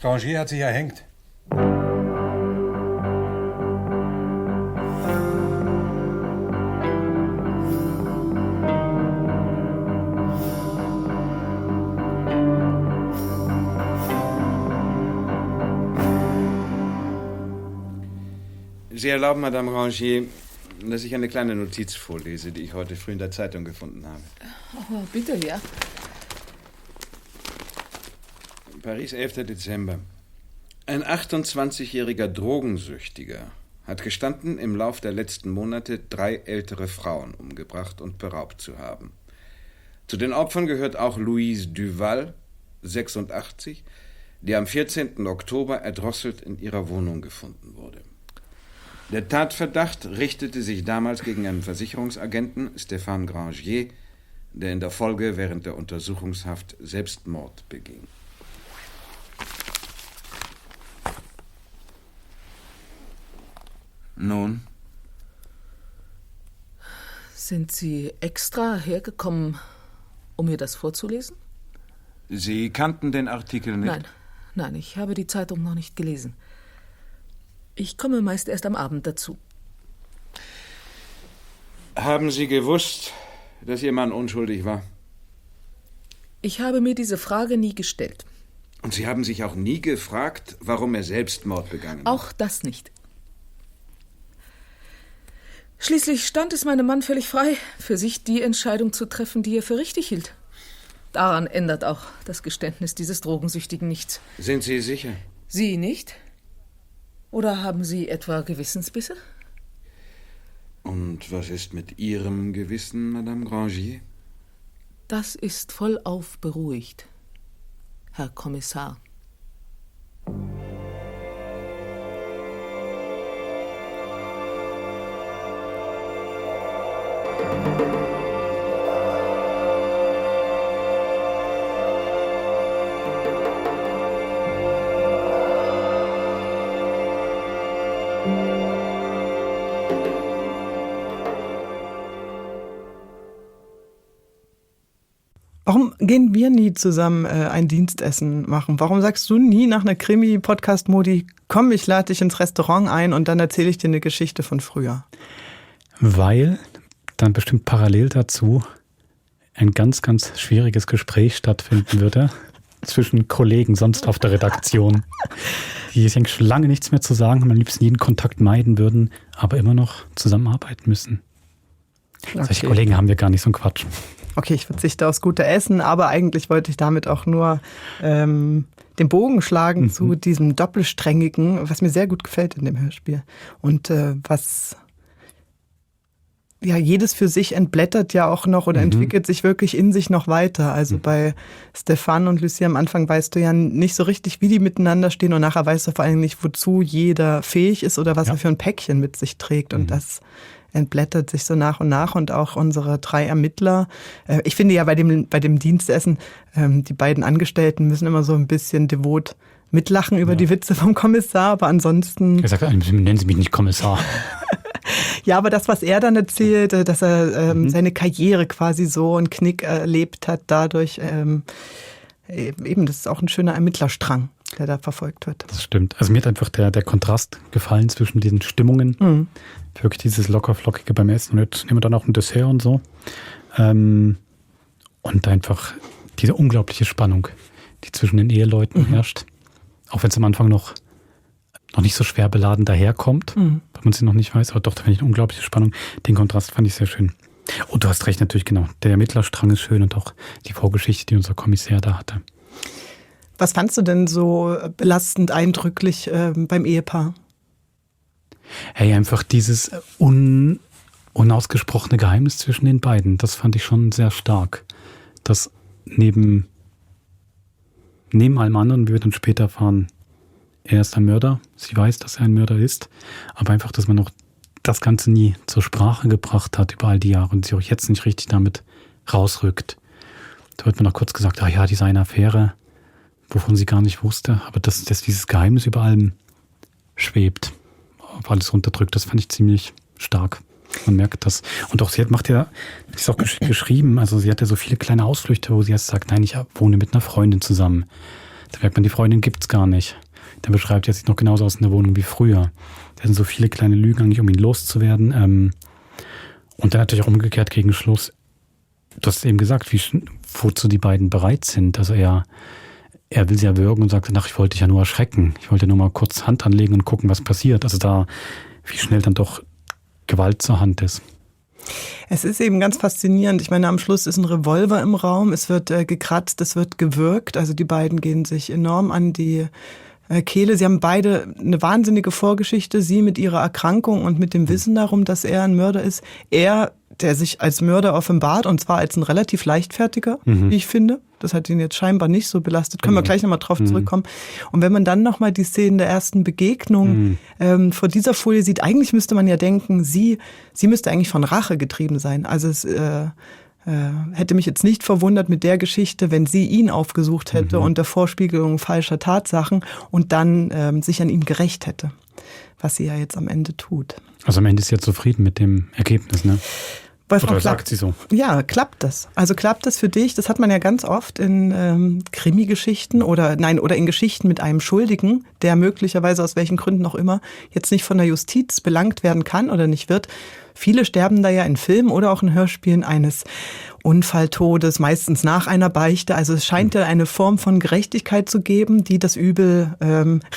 Grangier hat sich erhängt. Sie erlauben, Madame Grangier, dass ich eine kleine Notiz vorlese, die ich heute früh in der Zeitung gefunden habe. Oh, bitte, ja. Paris, 11. Dezember. Ein 28-jähriger Drogensüchtiger hat gestanden, im Lauf der letzten Monate 3 ältere Frauen umgebracht und beraubt zu haben. Zu den Opfern gehört auch Louise Duval, 86, die am 14. Oktober erdrosselt in ihrer Wohnung gefunden wurde. Der Tatverdacht richtete sich damals gegen einen Versicherungsagenten, Stéphane Grangier, der in der Folge während der Untersuchungshaft Selbstmord beging. Nun? Sind Sie extra hergekommen, um mir das vorzulesen? Sie kannten den Artikel nicht? Nein, ich habe die Zeitung noch nicht gelesen. Ich komme meist erst am Abend dazu. Haben Sie gewusst, dass Ihr Mann unschuldig war? Ich habe mir diese Frage nie gestellt. Und Sie haben sich auch nie gefragt, warum er Selbstmord begangen hat? Auch das nicht. Schließlich stand es meinem Mann völlig frei, für sich die Entscheidung zu treffen, die er für richtig hielt. Daran ändert auch das Geständnis dieses Drogensüchtigen nichts. Sind Sie sicher? Sie nicht? Oder haben Sie etwa Gewissensbisse? Und was ist mit Ihrem Gewissen, Madame Grangier? Das ist vollauf beruhigt, Herr Kommissar. Warum gehen wir nie zusammen ein Dienstessen machen? Warum sagst du nie nach einer Krimi-Podcast-Modi, komm, ich lade dich ins Restaurant ein und dann erzähle ich dir eine Geschichte von früher? Weil dann bestimmt parallel dazu ein ganz, ganz schwieriges Gespräch stattfinden würde zwischen Kollegen sonst auf der Redaktion, die sich schon lange nichts mehr zu sagen haben, am liebsten jeden Kontakt meiden würden, aber immer noch zusammenarbeiten müssen. Okay. Solche Kollegen haben wir gar nicht, so einen Quatsch. Okay, ich verzichte aufs gute Essen, aber eigentlich wollte ich damit auch nur den Bogen schlagen zu diesem Doppelsträngigen, was mir sehr gut gefällt in dem Hörspiel. Und was ja jedes für sich entblättert ja auch noch oder entwickelt sich wirklich in sich noch weiter. Also bei Stefan und Lucie am Anfang weißt du ja nicht so richtig, wie die miteinander stehen und nachher weißt du vor allem nicht, wozu jeder fähig ist oder was er für ein Päckchen mit sich trägt. Und das entblättert sich so nach und nach und auch unsere 3 Ermittler. Ich finde ja bei dem Dienstessen, die beiden Angestellten müssen immer so ein bisschen devot mitlachen über die Witze vom Kommissar, aber ansonsten... Er sagt, nennen Sie mich nicht Kommissar. Ja, aber das, was er dann erzählt, dass er seine Karriere quasi so einen Knick erlebt hat, dadurch eben, das ist auch ein schöner Ermittlerstrang, der da verfolgt wird. Das stimmt. Also mir hat einfach der Kontrast gefallen zwischen diesen Stimmungen. Wirklich dieses locker-flockige beim Essen und jetzt nehmen wir dann auch ein Dessert und so. Und einfach diese unglaubliche Spannung, die zwischen den Eheleuten herrscht. Auch wenn es am Anfang noch nicht so schwer beladen daherkommt, weil man sie noch nicht weiß, aber doch, da finde ich eine unglaubliche Spannung. Den Kontrast fand ich sehr schön. Und du hast recht, natürlich, genau. Der Ermittlerstrang ist schön und auch die Vorgeschichte, die unser Kommissär da hatte. Was fandst du denn so belastend, eindrücklich beim Ehepaar? Hey, einfach dieses unausgesprochene Geheimnis zwischen den beiden, das fand ich schon sehr stark. Das neben allem anderen, wie wir dann später erfahren, er ist ein Mörder, sie weiß, dass er ein Mörder ist, aber einfach, dass man noch das Ganze nie zur Sprache gebracht hat über all die Jahre und sie auch jetzt nicht richtig damit rausrückt. Da wird mir noch kurz gesagt, die sei eine Affäre, wovon sie gar nicht wusste, aber dass dieses Geheimnis über allem schwebt, auf alles runterdrückt, das fand ich ziemlich stark. Man merkt das. Und auch sie macht ja, das ist auch geschrieben, also sie hat ja so viele kleine Ausflüchte, wo sie erst sagt, nein, ich wohne mit einer Freundin zusammen. Da merkt man, die Freundin gibt's gar nicht. Der beschreibt, er sieht noch genauso aus in der Wohnung wie früher. Da sind so viele kleine Lügen eigentlich, um ihn loszuwerden. Und dann natürlich auch umgekehrt gegen Schluss. Du hast eben gesagt, wozu die beiden bereit sind. Also er will sie erwürgen und sagt, ich wollte dich ja nur erschrecken. Ich wollte nur mal kurz Hand anlegen und gucken, was passiert. Also da, wie schnell dann doch Gewalt zur Hand ist. Es ist eben ganz faszinierend. Ich meine, am Schluss ist ein Revolver im Raum. Es wird gekratzt, es wird gewürgt. Also die beiden gehen sich enorm an die Kehle. Sie haben beide eine wahnsinnige Vorgeschichte. Sie mit ihrer Erkrankung und mit dem Wissen darum, dass er ein Mörder ist. Er, der sich als Mörder offenbart, und zwar als ein relativ leichtfertiger, wie ich finde. Das hat ihn jetzt scheinbar nicht so belastet. Können wir gleich nochmal drauf zurückkommen. Und wenn man dann nochmal die Szenen der ersten Begegnung vor dieser Folie sieht, eigentlich müsste man ja denken, sie müsste eigentlich von Rache getrieben sein. Also es hätte mich jetzt nicht verwundert mit der Geschichte, wenn sie ihn aufgesucht hätte unter Vorspiegelung falscher Tatsachen und dann sich an ihm gerächt hätte, was sie ja jetzt am Ende tut. Also am Ende ist sie ja zufrieden mit dem Ergebnis, ne? Oder sagt sie so? Ja, klappt das? Also klappt das für dich? Das hat man ja ganz oft in Krimi-Geschichten oder in Geschichten mit einem Schuldigen, der möglicherweise aus welchen Gründen auch immer jetzt nicht von der Justiz belangt werden kann oder nicht wird. Viele sterben da ja in Filmen oder auch in Hörspielen eines Unfalltodes, meistens nach einer Beichte. Also es scheint ja eine Form von Gerechtigkeit zu geben, die das Übel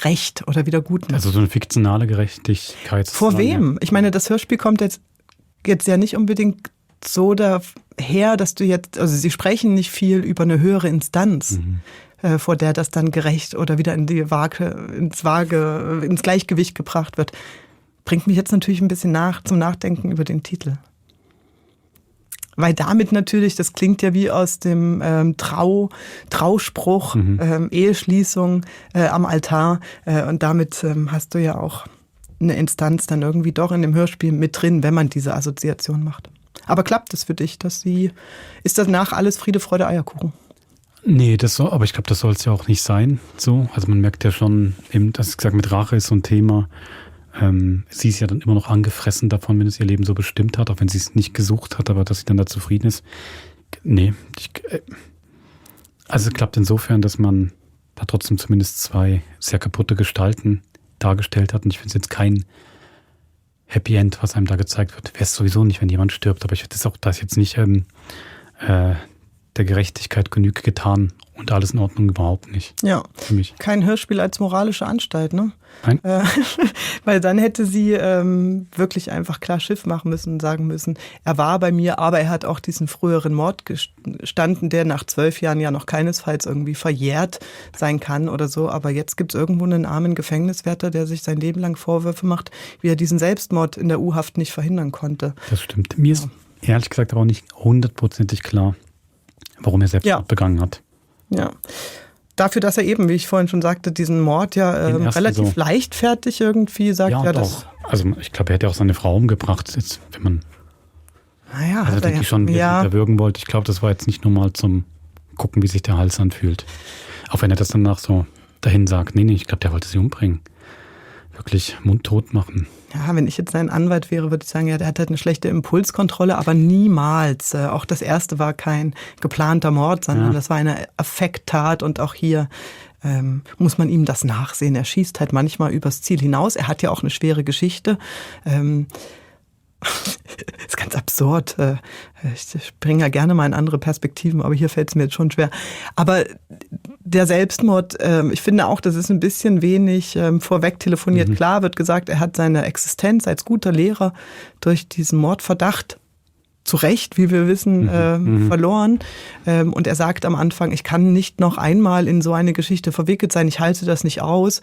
rächt oder wieder gut macht. Also so eine fiktionale Gerechtigkeit. Vor wem? Ich meine, das Hörspiel kommt jetzt ja nicht unbedingt so daher, dass du jetzt, also sie sprechen nicht viel über eine höhere Instanz, vor der das dann gerecht oder wieder ins Gleichgewicht gebracht wird. Bringt mich jetzt natürlich ein bisschen zum Nachdenken über den Titel. Weil damit natürlich, das klingt ja wie aus dem Trauspruch, Eheschließung am Altar. Und damit hast du ja auch eine Instanz dann irgendwie doch in dem Hörspiel mit drin, wenn man diese Assoziation macht. Aber klappt es für dich, ist danach alles Friede, Freude, Eierkuchen? Nee, aber ich glaube, das soll es ja auch nicht sein. So. Also man merkt ja schon, eben, dass ich gesagt, mit Rache ist so ein Thema. Sie ist ja dann immer noch angefressen davon, wenn es ihr Leben so bestimmt hat, auch wenn sie es nicht gesucht hat, aber dass sie dann da zufrieden ist. Nee, also es klappt insofern, dass man da trotzdem zumindest 2 sehr kaputte Gestalten dargestellt hat. Und ich finde es jetzt kein Happy End, was einem da gezeigt wird. Wäre es sowieso nicht, wenn jemand stirbt. Aber ich finde das auch, da ist jetzt nicht der Gerechtigkeit Genüge getan und alles in Ordnung überhaupt nicht. Ja, für mich. Kein Hörspiel als moralische Anstalt, ne? Nein. Weil dann hätte sie wirklich einfach klar Schiff machen müssen und sagen müssen, er war bei mir, aber er hat auch diesen früheren Mord gestanden, der nach 12 Jahren ja noch keinesfalls irgendwie verjährt sein kann oder so. Aber jetzt gibt es irgendwo einen armen Gefängniswärter, der sich sein Leben lang Vorwürfe macht, wie er diesen Selbstmord in der U-Haft nicht verhindern konnte. Das stimmt. Mir ist ehrlich gesagt aber auch nicht 100%ig klar, warum er Selbstmord begangen hat. Ja. Dafür, dass er eben, wie ich vorhin schon sagte, diesen Mord ja relativ leichtfertig irgendwie sagt. Ja, das. Also ich glaube, er hätte auch seine Frau umgebracht, jetzt, wenn man also denke ich schon, wie er erwürgen wollte. Ich glaube, das war jetzt nicht nur mal zum Gucken, wie sich der Hals anfühlt. Auch wenn er das danach so dahin sagt, nee, ich glaube, der wollte sie umbringen. Wirklich mundtot machen. Ja, wenn ich jetzt sein Anwalt wäre, würde ich sagen, ja, der hat halt eine schlechte Impulskontrolle, aber niemals. Auch das erste war kein geplanter Mord, sondern das war eine Affekttat und auch hier muss man ihm das nachsehen. Er schießt halt manchmal übers Ziel hinaus. Er hat ja auch eine schwere Geschichte. Ist ganz absurd. Ich springe ja gerne mal in andere Perspektiven, aber hier fällt es mir jetzt schon schwer. Aber der Selbstmord, ich finde auch, das ist ein bisschen wenig vorweg telefoniert. Klar wird gesagt, er hat seine Existenz als guter Lehrer durch diesen Mordverdacht zu Recht, wie wir wissen, verloren. Und er sagt am Anfang, ich kann nicht noch einmal in so eine Geschichte verwickelt sein, ich halte das nicht aus.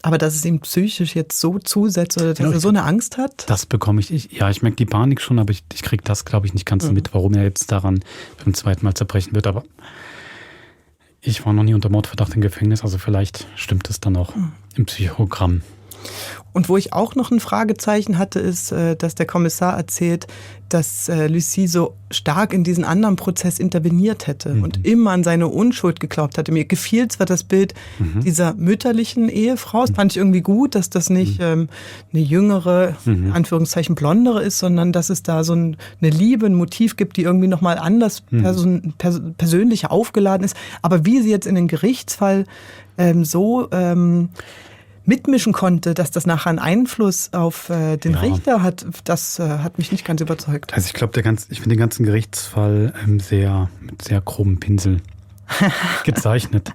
Aber dass es ihm psychisch jetzt so zusetzt oder dass er so eine Angst hat? Das bekomme ich. Ja, ich merke die Panik schon, aber ich kriege das, glaube ich, nicht ganz mit, warum er jetzt daran beim zweiten Mal zerbrechen wird. Aber ich war noch nie unter Mordverdacht im Gefängnis, also vielleicht stimmt es dann auch im Psychogramm. Und wo ich auch noch ein Fragezeichen hatte, ist, dass der Kommissar erzählt, dass Lucie so stark in diesen anderen Prozess interveniert hätte und immer an seine Unschuld geglaubt hatte. Mir gefiel zwar das Bild dieser mütterlichen Ehefrau, das fand ich irgendwie gut, dass das nicht eine jüngere, Anführungszeichen blondere ist, sondern dass es da so eine Liebe, ein Motiv gibt, die irgendwie nochmal anders persönlich aufgeladen ist. Aber wie sie jetzt in den Gerichtsfall mitmischen konnte, dass das nachher einen Einfluss auf den Richter hat, das hat mich nicht ganz überzeugt. Also ich glaube, ich finde den ganzen Gerichtsfall mit sehr grobem Pinsel gezeichnet.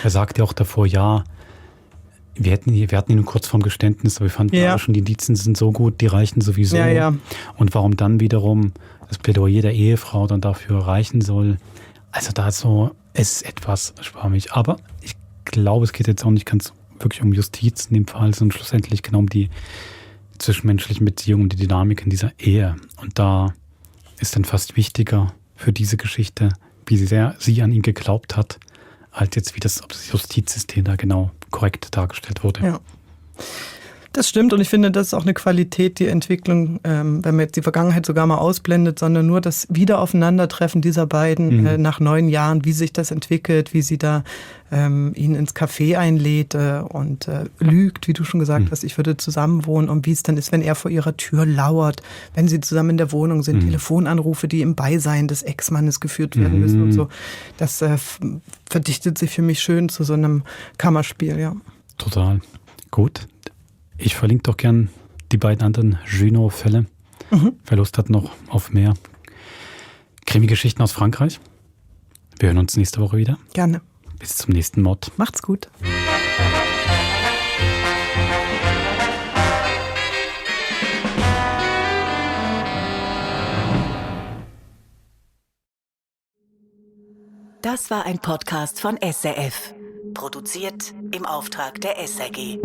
Er sagte ja auch davor, wir hatten ihn nur kurz vorm Geständnis, aber wir fanden ja schon, die Indizien sind so gut, die reichen sowieso. Ja. Und warum dann wiederum das Plädoyer der Ehefrau dann dafür reichen soll, also da es ist etwas schwammig. Aber ich glaube, es geht jetzt auch nicht ganz wirklich um Justiz in dem Fall, sondern schlussendlich genau um die zwischenmenschlichen Beziehungen, um die Dynamik in dieser Ehe. Und da ist dann fast wichtiger für diese Geschichte, wie sehr sie an ihn geglaubt hat, als jetzt, ob das Justizsystem da genau korrekt dargestellt wurde. Ja. Das stimmt und ich finde, das ist auch eine Qualität, die Entwicklung, wenn man jetzt die Vergangenheit sogar mal ausblendet, sondern nur das Wiederaufeinandertreffen dieser beiden nach 9 Jahren, wie sich das entwickelt, wie sie da ihn ins Café einlädt und lügt, wie du schon gesagt hast, ich würde zusammen wohnen und wie es dann ist, wenn er vor ihrer Tür lauert, wenn sie zusammen in der Wohnung sind, Telefonanrufe, die im Beisein des Ex-Mannes geführt werden müssen und so. Das verdichtet sich für mich schön zu so einem Kammerspiel, ja. Total. Gut. Ich verlinke doch gern die beiden anderen Junot-Fälle. Wer Lust hat noch auf mehr Krimi-Geschichten aus Frankreich. Wir hören uns nächste Woche wieder. Gerne. Bis zum nächsten Mord. Macht's gut. Das war ein Podcast von SRF. Produziert im Auftrag der SRG.